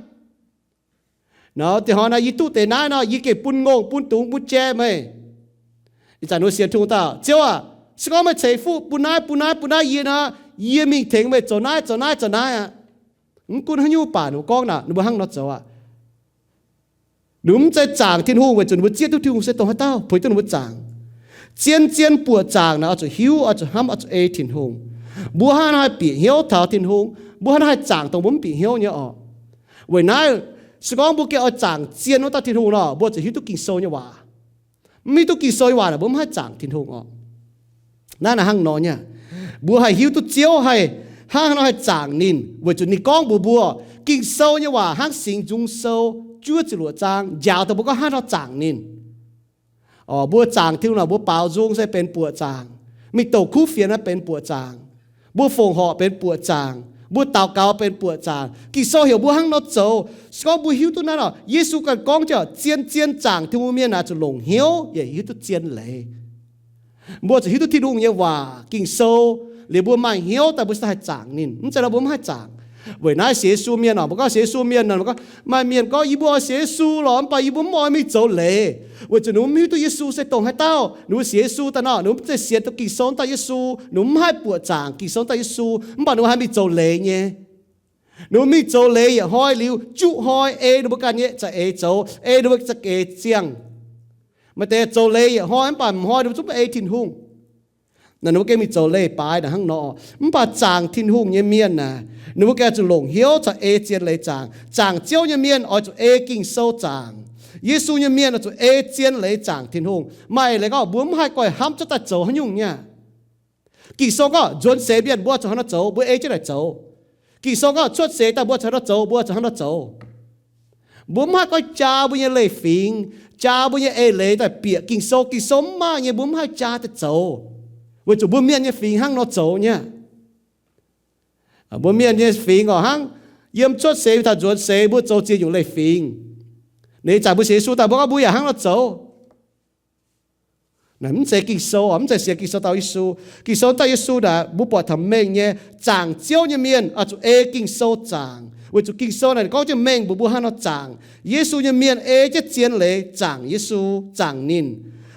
Nor, deix hnoi naaiv yie duqv deix naaiv nor, yie gengh bun ngongh, bun dungz, bun jai meih. Ih zanc ninh mbuo sienx Tin-Hungh daaih, Ziouv aah, se gorngv meih ceix fuqv bun naaiv, bun naaiv, bun naaiv yie nor, yie mingh tengx meih zoux naaiv, zoux naaiv, zoux naaiv aqv. Mv gunv haaix nyungc baac ninh mbuo gorngv naaic, ninh mbuo hnangv nor zoux aqv. Ninh mbuo mv zeiz zaangc Tin-Hungh weic zuqc ninh mbuo zieqv duqv Tin-Hungh se dongh haaix dauh, puix duqv ninh mbuo zaangc. Zien-zien buoqc zaangc naaic oix zuqc hiuv, oix zuqc hnamv, oix zuqc ei Tin-Hungh. Mbuo hnangv haaix nor haih bieqc hnyouv taux Tin-Hungh? Mbuo hnangv haaix nor haih zaangc dongh mbuo mv bieqc hnyouv nyei orqc? Weic naaiv, se gorngv mbuo gengh oix zaangc zien wuov dauh Tin-Hungh nor, mbuo zuqc hiuv duqv Ging-Sou nyei waac. Mv hiuv duqv Ging-Sou nyei waac naaic, mbuo mv haih zaangc Tin-Hungh orqc. Naaiv naaic hnangv nor nyei. Mbuo haih hiuv duqv Ziouv haih, hnangv haaix nor haih zaangc ninh, weic zuqc ninh gorngv mbuox mbuo, Ging-Sou nyei waac hnangv singx nzung sou, juov ziepc luoqc zaang, njaaux dongh mbuo gorngv hnangv haaix nor zaangc ninh. Orqc, mbuo zaangc Tin-Hungh naaic, mbuo baaux nzung se benx buoqc zaangc. Mingh douc kuv fienx naaiv benx buoqc zaangc. Mbuo fongc horc benx buoqc zaangc. Mbuo daux gaux benx buoqc zaangc. Ging-Sou heuc mbuo hnangv nor zoux. Se gorngv mbuo hiuv duqv naaiv nor, Yesu ganh gorngv jienv, zien-zien zaangc Tin-Hungh mienh naaic zuqc longc hnyouv yaac hiuv duqv zien leiz. Mbuo zuqc hiuv duqv Tin-Hungh nyei waac, Ging-Sou, liuz mbuo maaih hnyouv daaih mbuo se haih zaangc ninh. Mv zeiz nor mbuo mv haih zaangc. Weic naaiv sienx Yesu mienh orqc, mbuo gorngv sienx Yesu mienh nor, mbuo gorngv maaih mienh gorngv, Yie mbuo oix sienx Yesu lorqc, mv baac yie mbuo mv oix mingh zoux leiz, weic zuqc ninh mbuo mv hiuv duqv Yesu se dongh haaix dauh. Ninh mbuo sienx Yesu daaih nor, ninh mbuo mv zeiz sienx duqv Ging-Sou wuov dauh Yesu. Ninh mbuo mv haih buoqc zaangc Ging-Sou wuov dauh Yesu, mv baac ninh mbuo haih mingh zoux leiz nyei. Ninh mbuo mingh zoux leiz yietc hnoi liuz, juqv hnoi ei ninh mbuo ganh nyei za'eix zoux, ei ninh mbuo za'eix ziangh. Maaih deix zoux leiz yietc hnoi mv baac m'hnoi ninh mbuo zungv mv ei Tin-Hungh. Naaic ninh mbuo gengh mingh zoux leiz-baaix naaic hnangv nor. Mv baac zaangc Tin-Hungh nyei mienh naaic, ninh mbuo gengh zuqc longc hnyouv caux ei zien leiz zaangc. Zaangc Ziouv nyei mienh oix zuqc ei Ging-Sou zaangc. Yesu nyei mienh oix zuqc ei zien leiz zaangc Tin-Hungh. Maaih leiz gorngv mbuo mv haih goiv hnamv cuotv daaih zoux haaix nyungc nyei. Ging-Sou gorngv nzuonx seix mienh mbuo zuqc hnangv nor zoux, mbuo ei jienv naaic zoux. Ging-Sou gorngv cuotv seix daaih mbuo zuqc hnangv nor zoux, mbuo zuqc hnangv nor zoux. Mbuo mv haih goiv jaa mbuo nyei leiz-fingx, jaa mbuo nyei eix leiz daaih bieqc Ging-Sou. Ging-Sou mv maaih nyei, mbuo mv haih jaa daaih zoux, weic zuqc mbuo mienh nyei fingx hnangv nor zoux nyei. Mbuo mienh nyei fingx orqc, hnangv yiem cuotv seix taux nzuonx seix mbuo zoux ziex nyungc leiz-fingx. Ninh ih zanc mbuo sienx Yesu daaih mbuo gorngv mbuo yaac hnangv nor zoux. Naaic mv zeiz Ging-Sou orqc, mv zeiz sienx Ging-Sou dauh Yesu. Ging-Sou dauh Yesu naaic mbuo buatc taux mengh nyei, zaangc Ziouv nyei mienh oix zuqc ei Ging-Sou zaangc, weic zuqc Ging-Sou naaic gorngv jienv mengh mbuox mbuo hnangv nor zaangc. Yesu nyei mienh ei jienv zien leiz zaangc Yesu, zaangc ninh.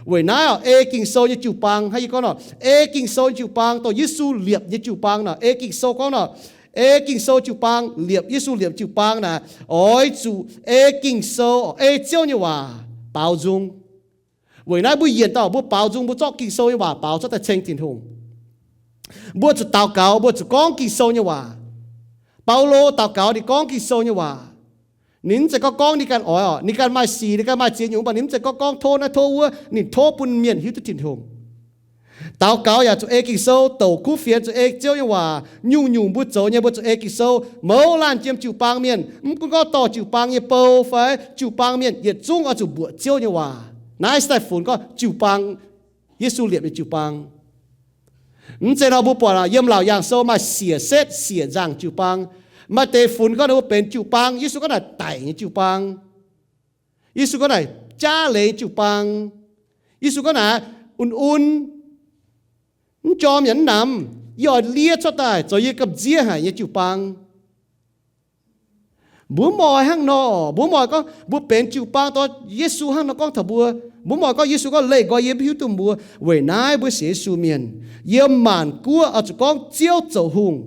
Weic naaiv orqc, ei Ging-Sou nyei jiu-baang, hnangv yie gorngv nor, ei Ging-Sou nyei jiu-baang dongh Yesu liepc nyei jiu-baang nor, ei Ging-Sou gorngv nor, ei Ging-Sou jiu-baang, liepc Yesu liepc jiu-baang naaic, oix zuqc ei Ging-Sou, ei Ziouv nyei waac baaux nzung. Weic naaiv mbuo yienc dauh mbuo baaux nzung, mbuo zorqv Ging-Sou nyei waac baaux cuotv daaih ceng Tin-Hungh. Mbuo zuqc daux gaux, mbuo zuqc gorngv Ging-Sou nyei waac. Baulo daux gaux ninh gorngv Ging-Sou nyei waac. Ninh mv zeiz gorngv gorngv ninh ganh oix orqc, ninh ganh maaih sic, ninh ganh maaih ziex nyungc, mv baac ninh mv zeiz gorngv gorngv tov naaiv tov wuov, ninh tov bun mienh hiuv duqv Tin-Hungh. Daux gaux yaac zuqc ei Ging-Sou, douc kuv fienx zuqc ei Ziouv nyei waac. Nyungc-nyungc mbuo zoux nyei mbuo zuqc ei Ging-Sou. Mouz laanh jiem jiu-baang mienh, mv gunv gorngv dorh jiu-baang nyei bou fai jiu-baang mienh, yietc zungv oix zuqc mbuoqc Ziouv nyei waac. Naaiv se daaih funx gorngv jiu-baang, Yesu liepc nyei jiu-baang. Mv zeiz nor mbuo buatc yiem Laauc Yaangh Sou maaih siec setv siec nzaangc jiu-baang. Maaih deix funx gorngv ninh mbuo benx jiu-baang, Yesu gorngv naaic daic nyei jiu-baang. Yesu gorngv naaic jaav leiz jiu-baang. Yesu gorngv naaic un-un, mv jorm yaac mv namx, yie oix liev cuotv daaih zoux yie gamh nziev haic nyei jiu-baang. Mbuo mv oix hnangv nor, mbuo mv oix gorngv mbuo benx jiu-baang dorh Yesu hnangv nor gorngv taux mbuo. Mbuo mv oix gorngv Yesu gorngv leih nqoi yie mv hiuv duqv mbuo. Weic naaiv mbuo sienx Yesu mienh yiem maanc guoqv oix zuqc gorngv Ziouv zoux hungh.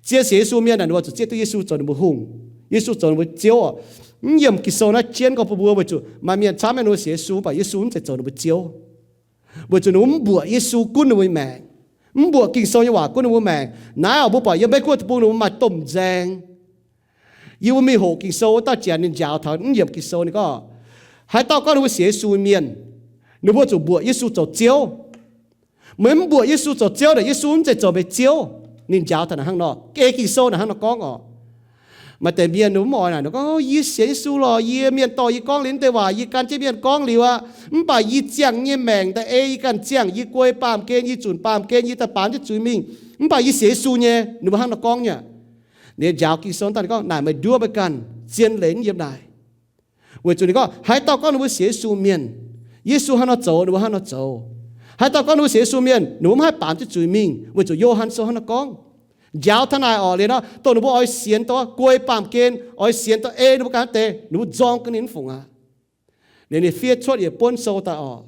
Zien sienx Yesu mienh naaic ninh mbuo zuqc zieqv duqv Yesu zoux ninh mbuo hungh, Yesu zoux ninh mbuo Ziouv oc. Mv yiemc Ging-Sou naaiv jienv gorngv bun mbuo weic zuqc maaih mienh camv mienh ninh mbuo sienx Yesu, mv baac Yesu mv zeiz zoux ninh mbuo Ziouv. Weic zuqc ninh mbuo mv mbuoqc Yesu gunv ninh mbuo nyei maengc, mv mbuoqc Ging-Sou nyei waac gunv ninh mbuo maengc. Naaiv oc, mbuo buatc yiem Meiv Guoqv deic-bung ninh mbuo maaih domh nzaeng. Yie mbuo mingh hoqc Ging-Sou wuov dauh janx ninh njaaux taux mv yiemc Ging-Sou ninh gorngv, haaix dauh gorngv ninh mbuo sienx Yesu mienh, ninh mbuo zuqc mbuoqc Yesu zoux Ziouv. Meih mv mbuoqc Yesu zoux Ziouv naaic, Yesu mv zeiz zoux meih Ziouv. Ninh njaaux taux naaic hnangv nor, ei Ging-Sou naaic hnangv nor gorngv oc. Maaih deix mienh ninh mv oix naaic, ninh gorngv, yie sienx Yesu lorqc, yie mienh dorh yie gorngv liuz naaiv deix waac, yie gan jienv mienh gorngv liuz aqv. Mv baac yie ziangh nyei maengc daaih ei yie ganh ziangh, yie guei baamh gen, yie zunc baamh gen, yie daaih baamz jienv zuiz mingh. Mv baac yie sienx Yesu nyei. Ninh mbuo hnangv nor gorngv nyei. Ninh njaaux Ging-Sou daaih ninh gorngv, naaic meih nduov meih ganh, zien leiz mv yiem naaic. Weic zuqc ninh gorngv, haaix dauh gorngv ninh mbuo sienx Yesu mienh, Yesu hnangv nor zoux, ninh mbuo hnangv nor zoux. Haaix dauh gorngv ninh mbuo sienx Yesu mienh, ninh mbuo mv haih baamz jienv zuiz mingh, weic zuqc Yo^han Sou hnangv nor gorngv. Njaaux taux naaic oc, liuz nor dongh ninh mbuo oix sienx dongh guei baamh gen, oix sienx dongh ei ninh mbuo ganh wuov deix, ninh mbuo nzorng ga'naaiv fungc aqv. Liuz ninh fiev cuotv yietc buonv sou daaih oc.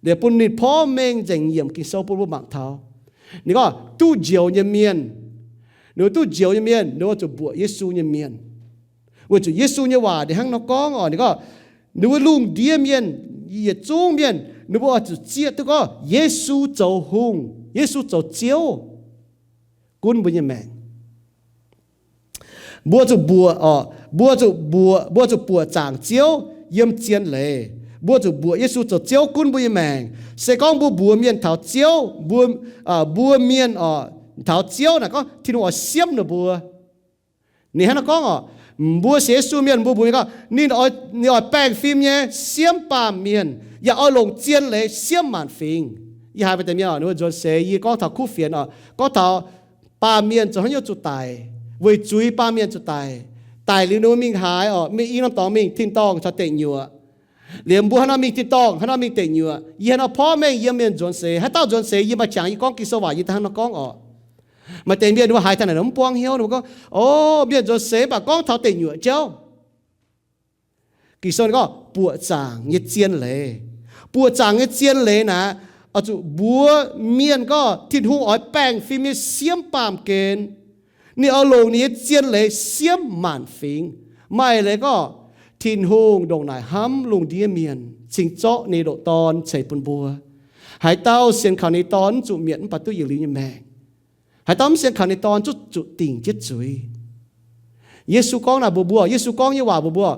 Liuz bun ninh porv mengh nzengc yiemc Ging-Sou bun mbuo mangc taux. Ninh gorngv duqv njoux nyei mienh, ninh mbuo duqv njoux nyei mienh, ninh mbuo zuqc mbuoqc Yesu nyei mienh. Weic zuqc Yesu nyei waac ninh hnangv nor gorngv oc. Ninh gorngv, ninh mbuo lungh ndiev mienh, yietc zungv mienh, ninh mbuo oix zuqc zieqv duqv gorngv Yesu zoux hungh, Yesu zoux Ziouv, gunv mbuo nyei maengc. Mbuo zuqc mbuoqc oc, mbuo zuqc mbuoqc, mbuo zuqc buoqc zaangc Ziouv yiem zien leiz. Mbuo zuqc mbuoqc Yesu zoux Ziouv gunv mbuo nyei maengc. Se gorngv mbuo mbuox mienh taux Ziouv, mbuo, mbuo mienh oc, taux Ziouv naaic gorngv Tin-Hungh oix siemv ninh mbuo. Ninh hnangv nor gorngv oc, mbuo sienx Yesu mienh mbuo mbuox mienh gorngv ninh oix, ninh oix baengh fim nyei siemv baamh mienh, yaac oix longc zien leiz siemv maanc fingx. Yie haiz maaih deix mienh oc, ninh mbuo nzuonx seix, yie gorngv taux kuv fienx oc, gorngv taux baamh mienh zoux haaix nyungc zuqc daic, weic zuiz baamh mienh zuqc daic. Daic liuz ninh mbuo mingh haaix oc, mingh i norm dorngx mingh tin-dorngh caux deic nyuoqc. Liuz mbuo haaix nor mingh tin-dorngh, haaix nor mingh deic nyuoqc. Yie haaix nor porv mengh yiem mienh nzuonx seix, haaix dauh nzuonx seix yie maaih qangx yie gorngv Ging-Sou waac yie daaih hnangv nor gorngv oc. Maaih deix mienh ninh mbuo haiz taux naaic mv buangv hnyouv, ninh mbuo gorngv, o, mienh nzuonx seix mv baac gorngv taux deic nyuoqc jauv. Ging-Sou ninh gorngv buoqc zaangc nyei zien leiz. Buoqc zaangc nyei zien leiz naaic, oix zuqc mbuox mienh gorngv Tin-Hungh oix baengh fim nyei siemv baamh gen. Ninh oix longc ninh nyei zien leiz siemv maanc fingx. Maaih leiz gorngv Tin-Hungh ndongc naaic hnamv lungh ndiev mienh cingx zorqv ninh nyei ndoqc Dorn ceix bun mbuo. Haaix dauh sienx kaux ninh Dorn mv zuqc mietc mv baac duqv yietc liuz nyei maengc. Haaix dauh mv sienx kaux ninh Dorn zuqv zuqc dingc jienv zuiz. Yesu gorngv naaic mbuox mbuo, Yesu gorngv nyei waac mbuox mbuo,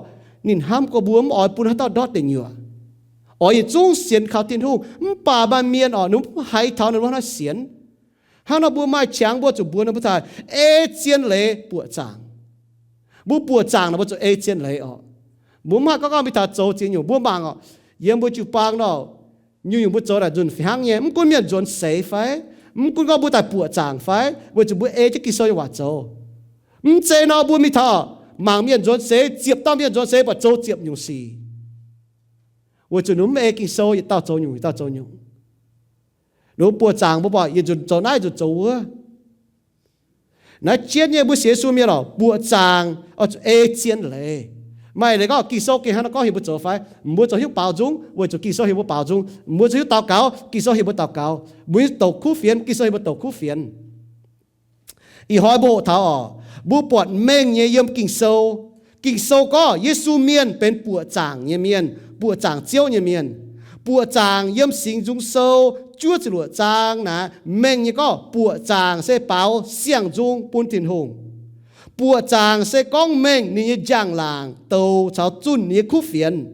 ninh hnamv gorx mbuo, mv oix bun haaix dauh ndortv deic nyuoqc. Oix yietc zungv sienx kaux Tin-Hungh. Mv baac maaih mienh oc, ninh mv haiz taux ninh mbuo hnangv nor sienx. Hnangv nor mbuo maaih qangx mbuo zuqc mbuox ninh mbuo daaih ei zien leiz buoqc zaangc. Mbuo buoqc zaangc naaic mbuo zuqc ei zien leiz oc. Mbuo mv haih gorngv gorngv mingh taux zoux ziex nyungc. Mbuo mangc oc, yiem mbuo jiu-baang nor, nyungc-nyungc mbuo zoux naaic nzunc fih hnangv nyei. Mv gunv mienh nzuonx seix fai, mv gunv gorngv mbuo daaih buoqc zaangc fai, weic zuqc mbuo ei jienv Ging-Sou nyei waac zoux. Mv zeiz nor mbuo mingh taux mangc mienh nzuonx seix, ziepc dauh mienh nzuonx seix, mv baac zoux ziepc nyungc sic. Weic zuqc ninh mv ei Ging-Sou, yietc dauh zoux nyungc, yietc dauh zoux nyungc. Ninh mbuo buoqc zaangc mbuo buatc yietc nzunc zoux naaiv, yietc nzunc zoux wuov. Naaiv jienv nyei mbuo sienx Yesu mienh oc, buoqc zaangc oix zuqc ei zien leiz. Maaih leiz gorngv Ging-Sou gengh hnangv nor gorngv heuc mbuo zoux fai? Mbuo zoux hiuv baaux nzung, weic zuqc Ging-Sou heuc mbuo baaux nzung. Mbuo zoux hiuv daux gaux, Ging-Sou heuc mbuo daux gaux. Mbuo douc kuv fienx, Ging-Sou heuc mbuo douc kuv fienx. Ih hnoi mbuo hoqc taux oc, mbuo buatc mengh nyei yiem Ging-Sou. Ging-Sou gorngv Yesu mienh benx buoqc zaangc nyei mienh, buoqc zaangc Ziouv nyei mienh. Buoqc zaangc yiem Singx Nzung Sou juov ziepc luoqc zaang naaic mengh nyei gorngv buoqc zaangc se baaux siang-nzung bun Tin-Hungh. Buoqc zaangc se gorngv mengh ninh nyei njang-laangc douz caux zunh ninh nyei kuv fienx.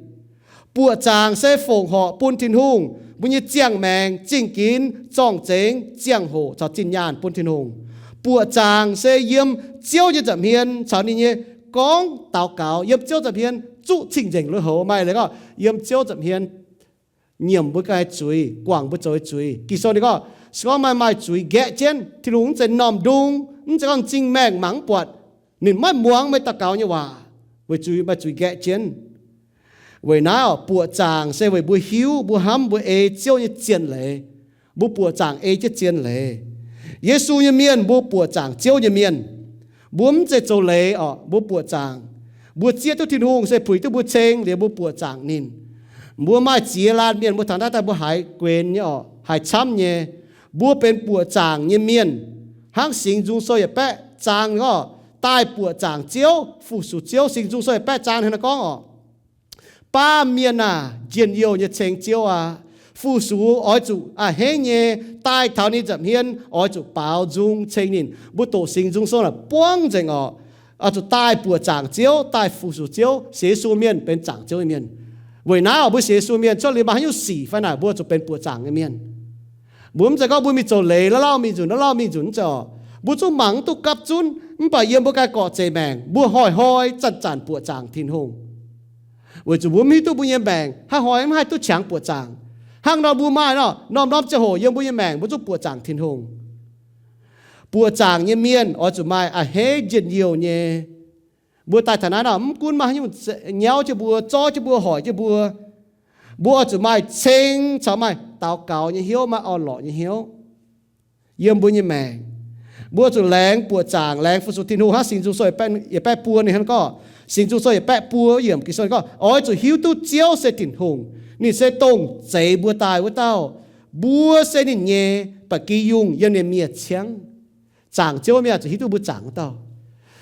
Buoqc zaangc se fongc horc bun Tin-Hungh, mbuo nyei ziangh maengc, zingh ginx, zorng-zengx, ziangh hoc caux zinh nyaanh bun Tin-Hungh. Buoqc zaangc se yiem Ziouv nyei nza'hmien caux ninh nyei gorngv daux gaux yiem Ziouv nza'hmien zuqv cing-nzengc lui-houx, maaih leiz gorngv yiem Ziouv nza'hmien nyiemc mbuo ganh nyei zuiz, guangc mbuo zoux nyei zuiz. Ging-Sou ninh gorngv, se gorngv maaih maaih zuiz nqaeqv jienv, Tin-Hungh mv zeiz m'normh ndung, mv zeiz gorngv m'zing maengh mangc mv buatc, ninh maiv muangx meih daux gaux nyei waac, weic zuqc maaih zuiz nqaeqv jienv. Weic naaiv orqc, buoqc zaangc se weic mbuo hiuv, mbuo hnamv, mbuo ei Ziouv nyei zien leiz. Mbuo buoqc zaangc ei jienv zien leiz. Yesu nyei mienh, mbuo buoqc zaangc Ziouv nyei mienh. Mbuo mv zeiz zoux leiz orqc, mbuo buoqc zaangc. Mbuo zieqv duqv Tin-Hungh se puix duqv mbuo ceng liuz mbuo buoqc zaangc ninh. Mbuo maaih ziex laanh mienh mbuo taux naaiv daaih mbuo haiz guenx nyei orqc, haiz camv nyei. Mbuo benx buoqc zaangc nyei mienh, hnangv Singx Nzung Sou yietc baeqv zaang gorngv, daaih buoqc zaangc Ziouv, fu-sux Ziouv. Singx Nzung Sou yietc baeqv zaang hnangv naaiv gorngv orqc, baamh mienh aah, njien-youh nyei ceng Ziouv aqv. Fu-sux oix zuqc a'hneiv nyei daaih taux ninh nza'hmien, oix zuqc baaux nzung ceng ninh. Mbuo doqc Singx Nzung Sou naaic buangv nzengc orqc, oix zuqc daaih buoqc zaangc Ziouv, daaih fu-sux Ziouv. Sienx Yesu mienh benx zaangc Ziouv nyei mienh. Weic naaiv orqc, mbuo sienx Yesu mienh cuotv liuz maaih haaix nyungc sic fai naaic, mbuo zuqc benx buoqc zaangc nyei mienh. Mbuo mv zeiz gorngv mbuo mingh zoux leiz, lauh lauh mingh nzunc, lauh lauh mingh nzunc, mv zeiz orqc. Mbuo zungv mangc mv duqv gapv zunv, mv baac yiem mbuo ganh gorqv-zeic maengc, mbuo hnoi-hnoi zanc-zanc buoqc zaangc Tin-Hungh. Weic zuqc mbuo mv hiuv duqv mbuo nyei maengc hnoi-hnoi mv haih duqv qangx buoqc zaangc. Hnangv nor mbuo maaih nor, norm-norm ziangh hoc yiem mbuo nyei maengc mbuo zungv buoqc zaangc Tin-Hungh. Buoqc zaangc nyei mienh oix zuqc maaih a'hneiv njien-youh nyei. Mbuo daaih taux naaiv nor, mv gunv maaih haaix nyungc nyauv jienv mbuo, zorv jienv mbuo, hoic jienv mbuo, mbuo oix zuqc maaih ceng caux maaih daux gaux nyei hnyouv, maaih orn-lorqc nyei hnyouv yiem mbuo nyei maengc. Mbuo zuqc laengz buoqc zaangc, laengz fu-sux Tin-Hungh hnangv Singx Nzung Sou yietc baeqv buo ninh hnangv gorngv. Singx Nzung Sou yietc baeqv buo yiemc Ging-Sou gorngv, oix zuqc hiuv duqv Ziouv se Tin-Hungh. Ninh se dongh zeix mbuo daaih wuov dauh. Mbuo se ninh nyei, ba'gi yungh yiem ninh miez ciangv. Zaangc Ziouv mienh zuqc hiuv duqv mbuo zaangc wuov dauh.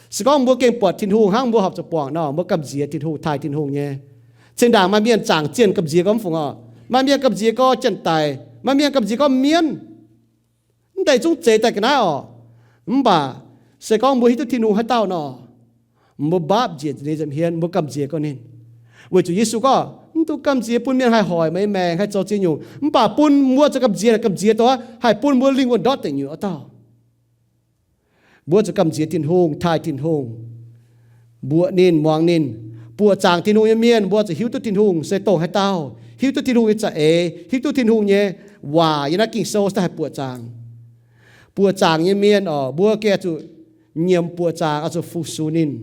Se gorngv mbuo gengh buatc Tin-Hungh hnangv mbuo horpc zuqc buangc nor, mbuo gamh nziex Tin-Hungh, taaih Tin-Hungh nyei. Cin-ndaangc maaih mienh zaangc zienh gamh nziex gorngv mv fungc orqc. Maaih mienh gamh nziex gorngv janx-daic, maaih mienh gamh nziex gorngv mienv. Mv deix zungv zeix daaih ga'naaiv orqc. Mv baac se gorngv mbuo hiuv duqv Tin-Hungh haaix dauh nor, mbuo mbaapv njiec ninh nza'hmien, mbuo gamh nziex gorngv ninh. Weic zuqc Yesu gorngv, mv dungx gamh nziex bun mienh haih hoic meih nyei maengc, haih zoux ziex nyungc, mv baac bun mbuo zuqc gamh nziex, gamh nziex dongh haih bun mbuo lingh wuonh ndortv deic nyuoqc wuov dauh. Mbuo zuqc gamh nziex Tin-Hungh, taaih Tin-Hungh, mbuoqc ninh, muangx ninh. Buoqc zaangc Tin-Hungh nyei mienh, mbuo zuqc hiuv duqv Tin-Hungh se dongh haaix dauh, hiuv duqv Tin-Hungh nyei za'eix, hiuv duqv Tin-Hungh nyei waac yiem naaiv Ging-Sou se daaih haih buoqc zaangc. Buoqc zaangc nyei mienh orqc, mbuo gengh zuqc nyiemc buoqc zaangc, oix zuqc fu-sux ninh.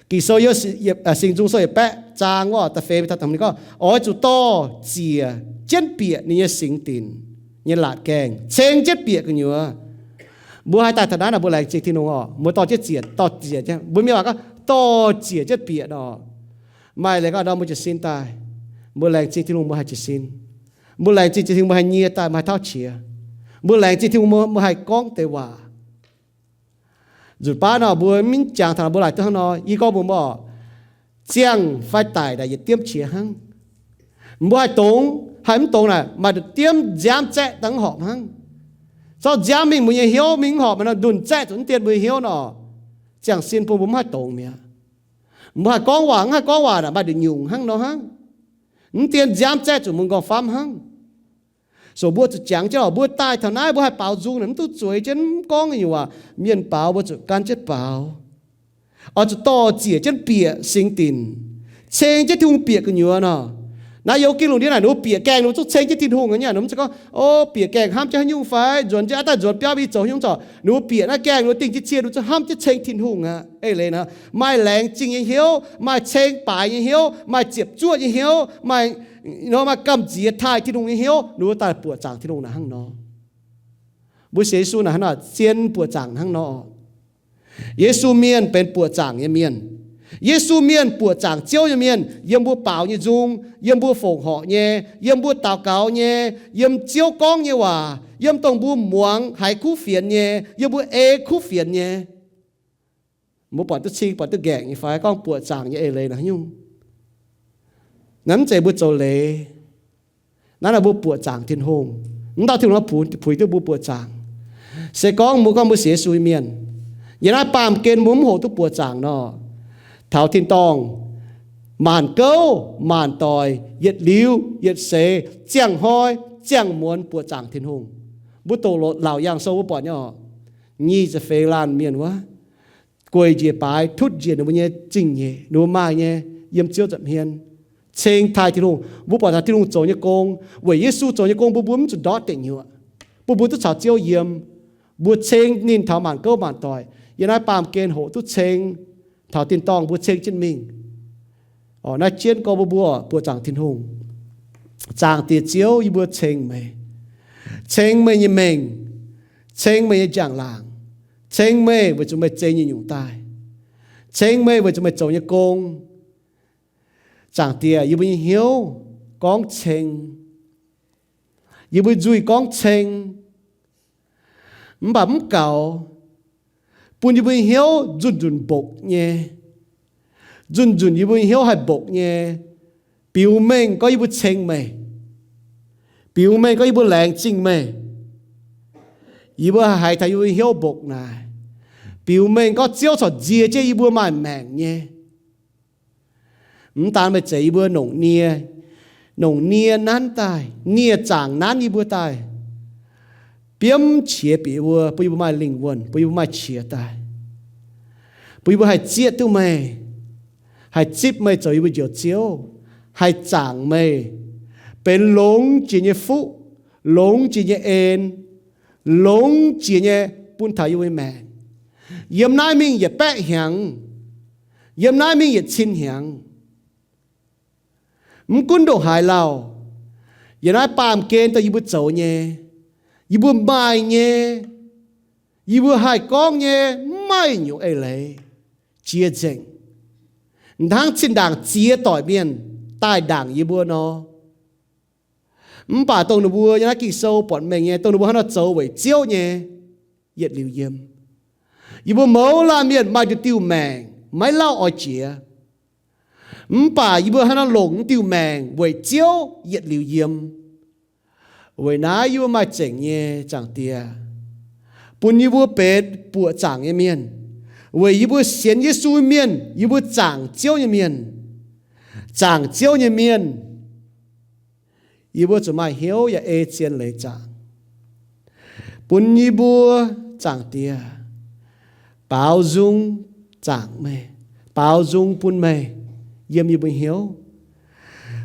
Ging-Sou yiem Singx Nzung Sou yietc baeqv zaang wuov da'feix taux da'hmz ninh gorngv, oix zuqc dorh ziec jienv bieqc ninh nyei singx dinc nyei laatc gaengh, ceng jienv bieqc gu'nyuoz. Mbuo haih daaih taux naaiv nor, mbuo laengz zingh Tin-Hungh orqc, mbuo dorh jienv ziec, dorh ziec jienv. Mbuo mienh waac gorngv dorh ziec jienv bieqc nor, maaih leiz gorngv nor mbuo jiez sin daaih. Mbuo laengz zingh Tin-Hungh mbuo haih jiez sin. Mbuo laengz zingh Tin-Hungh mbuo haih nyie daaih, mbuo haih tauv qiex. Mbuo laengz zingh Tin-Hungh mbuo, mbuo haih gorngv deix waac. Nzunc baav nor mbuo mv jangx taux mbuo laaic duqv hnangv nor, yie gorngv mbuox mbuo, ziangh fai daic naaic yietc diemv qiex hnangv. Mbuo haih dongz haih mv dongz naaic maaih nduqc diemv nziaamv zaeqv daaih mv horpc hnangv. Zorqv nziaamv mingh mbuo nyei hnyouv mingh mv horpc, maaih nduqc zaeqv zuqc mv dien mbuo nyei hnyouv nor, ziangh sin bun mbuo mv haih dongz mi'aqv. Mbuo haih gorngv waac, mv haih gorngv waac naaic maaih nduqc nyungc hnangv nor hnangv. Mv dien nziaamv zaeqv zuqc mbuo m'nqorngv famv hnangv. So mbuo zuqc jangx jienv oc, mbuo daaih taux naaiv mbuo haih baaux nzung naaic mv duqv zueiz jienv mv gorngv nyungc waac, mienh baaux mbuo zuqc gan jienv baaux. Oix zuqc dorh ziec jienv bieqc singx dinc, ceng jienv Tin-Hungh bieqc gu'nyuoz nor. Naaiv yiem Ging-Lungh ndiev naaic ninh mbuo bieqc gaengh ninh mbuo zungv ceng jienv Tin-Hungh aqv nyei. Ninh mbuo mv zeiz gorngv, o, bieqc gaengh hnamv jienv haaix nyungc fai nzuonx jienv aav daaih nzuonx biauv mbuo zoux haaix nyungc zoc, ninh mbuo bieqc naaiv gaengh ninh mbuo dingh jienv cie ninh mbuo zungv hnamv jienv ceng Tin-Hungh aqv. Eix leiz naaic maaih laengz zingh nyei hnyouv, maaih ceng baaix nyei hnyouv, maaih ziepc zuoqv nyei hnyouv, maaih, maaih gamh nziex taaih Tin-Hungh nyei hnyouv, ninh mbuo daaih buoqc zaangc Tin-Hungh naaic hnangv nor. Mbuo sienx Yesu naaic hnangv nor zien buoqc zaangc hnangv nor. Yesu mienh benx buoqc zaangc nyei mienh. Yesu mienh buoqc zaangc Ziouv nyei mienh, yiem mbuo baaux nyei nzung, yiem mbuo fongc horc nyei, yiem mbuo daux gaux nyei, yiem Ziouv gorngv nyei waac, yiem dongh mbuo muangx haiz kuv fienx nyei, yiem mbuo ei kuv fienx nyei. Mbuo buatc duqv cing, buatc duqv nqaengc nyei fai gorngv buoqc zaangc nyei eix leiz naaic haaix nyungc? Naaiv mv zeiz mbuo zoux leiz. Naaiv nor mbuo buoqc zaangc Tin-Hungh. Mv dauh Tin-Hungh puix duqv mbuo buoqc zaangc. Se gorngv mbuo gorngv mbuo sienx Yesu nyei mienh, yiem naaiv baamh gen mbuo mv hoqc duqv buoqc zaangc nor, taux tin-dorngh maanc gouv maanc doic, yietc liuz yietc seix, ziangh hnoi ziangh muonz buoqc zaangc Tin-Hungh. Mbuo doqc Laauc Yaangh Sou mbuo buatc nyei oc. Nyic ziepc feix laanh mienh wuov, gueic njiec baaix, tutv njiec ninh mbuo nyei zingh nyeic, ninh mbuo maaih nyei, yiem Ziouv nza'hmien, ceng taaih Tin-Hungh. Mbuo buatc taux Tin-Hungh zoux nyei gong, weic Yesu zoux nyei gong, mbuo mbuo mv zuqc ndortv deic nyuoqc. Mbuo mbuo duqv caux Ziouv yiem. Mbuo ceng ninh taux maanc gouv maanc doic. Yiem naaiv baamh gen hoqc duqv ceng taux tin-dorngh mbuo ceng jienv mingh. Naaiv jienv gorngv mbuo mbuo buoqc zaangc Tin-Hungh. Zaangc Diex Ziouv, yie mbuo ceng meih, ceng meih nyei mengh, ceng meih nyei njang-laangc, ceng meih weic zuqc meih zeix nyungc-nyungc daaih, ceng meih weic zuqc meih zoux nyei gong. Zaangc Diex, yie mbuo nyei hnyouv gorngv ceng, yie mbuo nzuih gorngv ceng, mv baac mv gaux, bun yie mbuo nyei hnyouv nzunc nzunc mbokc nyei. Nzunc nzunc yie mbuo nyei hnyouv haih mbokc nyei. Biux mengh gorngv yie mbuo ceng meih. Biux mengh gorngv yie mbuo laengz zingh meih. Yie mbuo haiz taux yie mbuo nyei hnyouv mbokc naaic. Biux mengh gorngv Ziouv corc nzie jienv yie mbuo maaih maengc nyei. Mv daan meih zeix yie mbuo nongc nie, nongc nie nanv daaih, nie zaangc nanv yie mbuo daaih, biomv qiex bieqc yie mbuo, bun yie mbuo maaih lingh wuonh, bun yie mbuo maaih qiex daaih, bun yie mbuo haih zieqv duqv meih, haih zipv meih zoux yie mbuo Njoux Ziouv, haih zaangc meih, benx longx jiex nyei fuqv, longx jiex nyei en, longx jiex nyei bun taux yie mbuo nyei maengc. Yiem naaiv mingh yietc baeqv hnyangx, yiem naaiv mingh yietc cin hnyangx. Mv gunv ndongc haaix lauh, yiem naaiv baamh gen dongh yie mbuo zoux nyei, yie mbuo maaih nyei, yie mbuo haih gorngv nyei, mv maaih nyungc eix leiz jiex nzengc. Hnangv zinh ndaangc ziex doic mienh daaih ndaangc yie mbuo nor, mv baac dongh ninh mbuo yiem naaiv Ging-Sou buatc mengh nyei, dongh ninh mbuo hnangv nor zoux weic Ziouv nyei, yietc liuz yiem. Yie mbuo mouz laanh mienh maaih diuh diuh maengc maiv lauh oix jiex, mv baac yie mbuo hnangv nor longc diuh maengc weic Ziouv yietc liuz yiem. Weic naaiv yie mbuo maaih zengc nyei, Zaangc Diex, bun yie mbuo benx buoqc zaangc nyei mienh, weic yie mbuo sienx Yesu mienh, yie mbuo zaangc Ziouv nyei mienh. Zaangc Ziouv nyei mienh, yie mbuo zuqc maaih hnyouv yaac ei zien leiz zaangc. Bun yie mbuo, Zaangc Diex, baaux nzung zaangc meih, baaux nzung bun meih yiem yie mbuo hnyouv.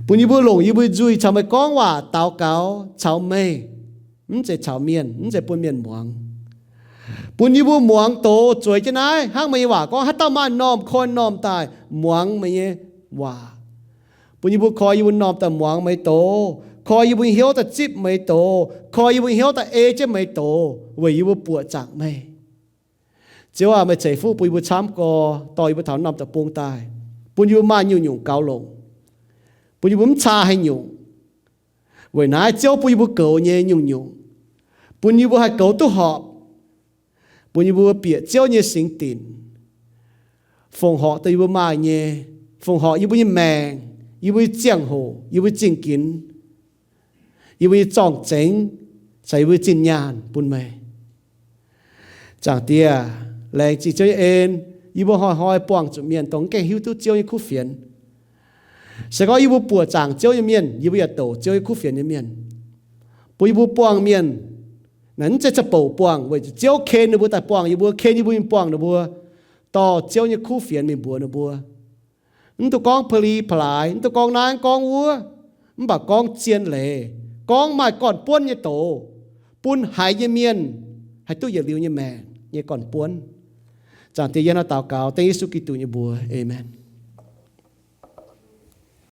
Bun yie mbuo longc yie mbuo nzuih caux meih gorngv waac daux gaux caux meih, mv zeiz caux mienh, mv zeiz bun mienh muangx. Bun yie mbuo muangx doz zueiz jienv naaiv hnangv meih nyei waac gorngv, haaix dauh maaih normh koi normh daaih muangx meih nyei waac. Bun yie mbuo koi yie mbuo normh daaih muangx meih doz, koi yie mbuo hnyouv daaih zipv meih doz, koi yie mbuo hnyouv daaih ei jienv meih doz weic yie mbuo buoqc zaangc meih. Ziouv aac, meih ceix fuqv bun yie mbuo camv gorx dorh yie mbuo taux norm deic-bung daaih, bun yie mbuo maaih nyungc-nyungc gaux longc, bun yie mbuo mv caa haaix nyungc. Weic naaiv Ziouv bun yie mbuo goux nyei nyungc-nyungc, bun yie mbuo haih goux duqv horpc, bun yie mbuo bieqc Ziouv nyei singx dinc, fongc horc dongh yie mbuo maaih nyei, fongc horc yie mbuo nyei maengc, yie mbuo nyei ziangh hoc, yie mbuo nyei zingh ginx, yie mbuo nyei zorng-zengx, caux yie mbuo nyei zinh nyaanh bun meih. Zaangc Diex, laengz zingh Ziouv nyei en, yie mbuo hnoi-hnoi buangh zuqc mienh dongh mv gaengh hiuv duqv Ziouv nyei kuv fienx. Se gorngv yie mbuo buoqc zaangc Ziouv nyei mienh, yie mbuo yaac douc Ziouv nyei kuv fienx nyei mienh. Bun yie mbuo buangh mienh naaic mv zeiz za'bouc buangh, weic zuqc Ziouv ken ninh mbuo daaih buangh yie mbuo, ken yie mbuo mingh buangh ninh mbuo, dorh Ziouv nyei kuv fienx mingh mbuox ninh mbuo. Mv dungx gorngv pa'li pa'laaix, mv dungx gorngv naaiv gorngv wuov, mv baac gorngv zien leiz, gorngv maaih gorn-buonv nyei doz, bun haiz nyei mienh haih duqv yietc liuz nyei maengc nyei gorn-buonv. Zaangc Diex, yie hnangv naaiv daux gaux dengv Yesu Giduc nyei mbuox. Aamen.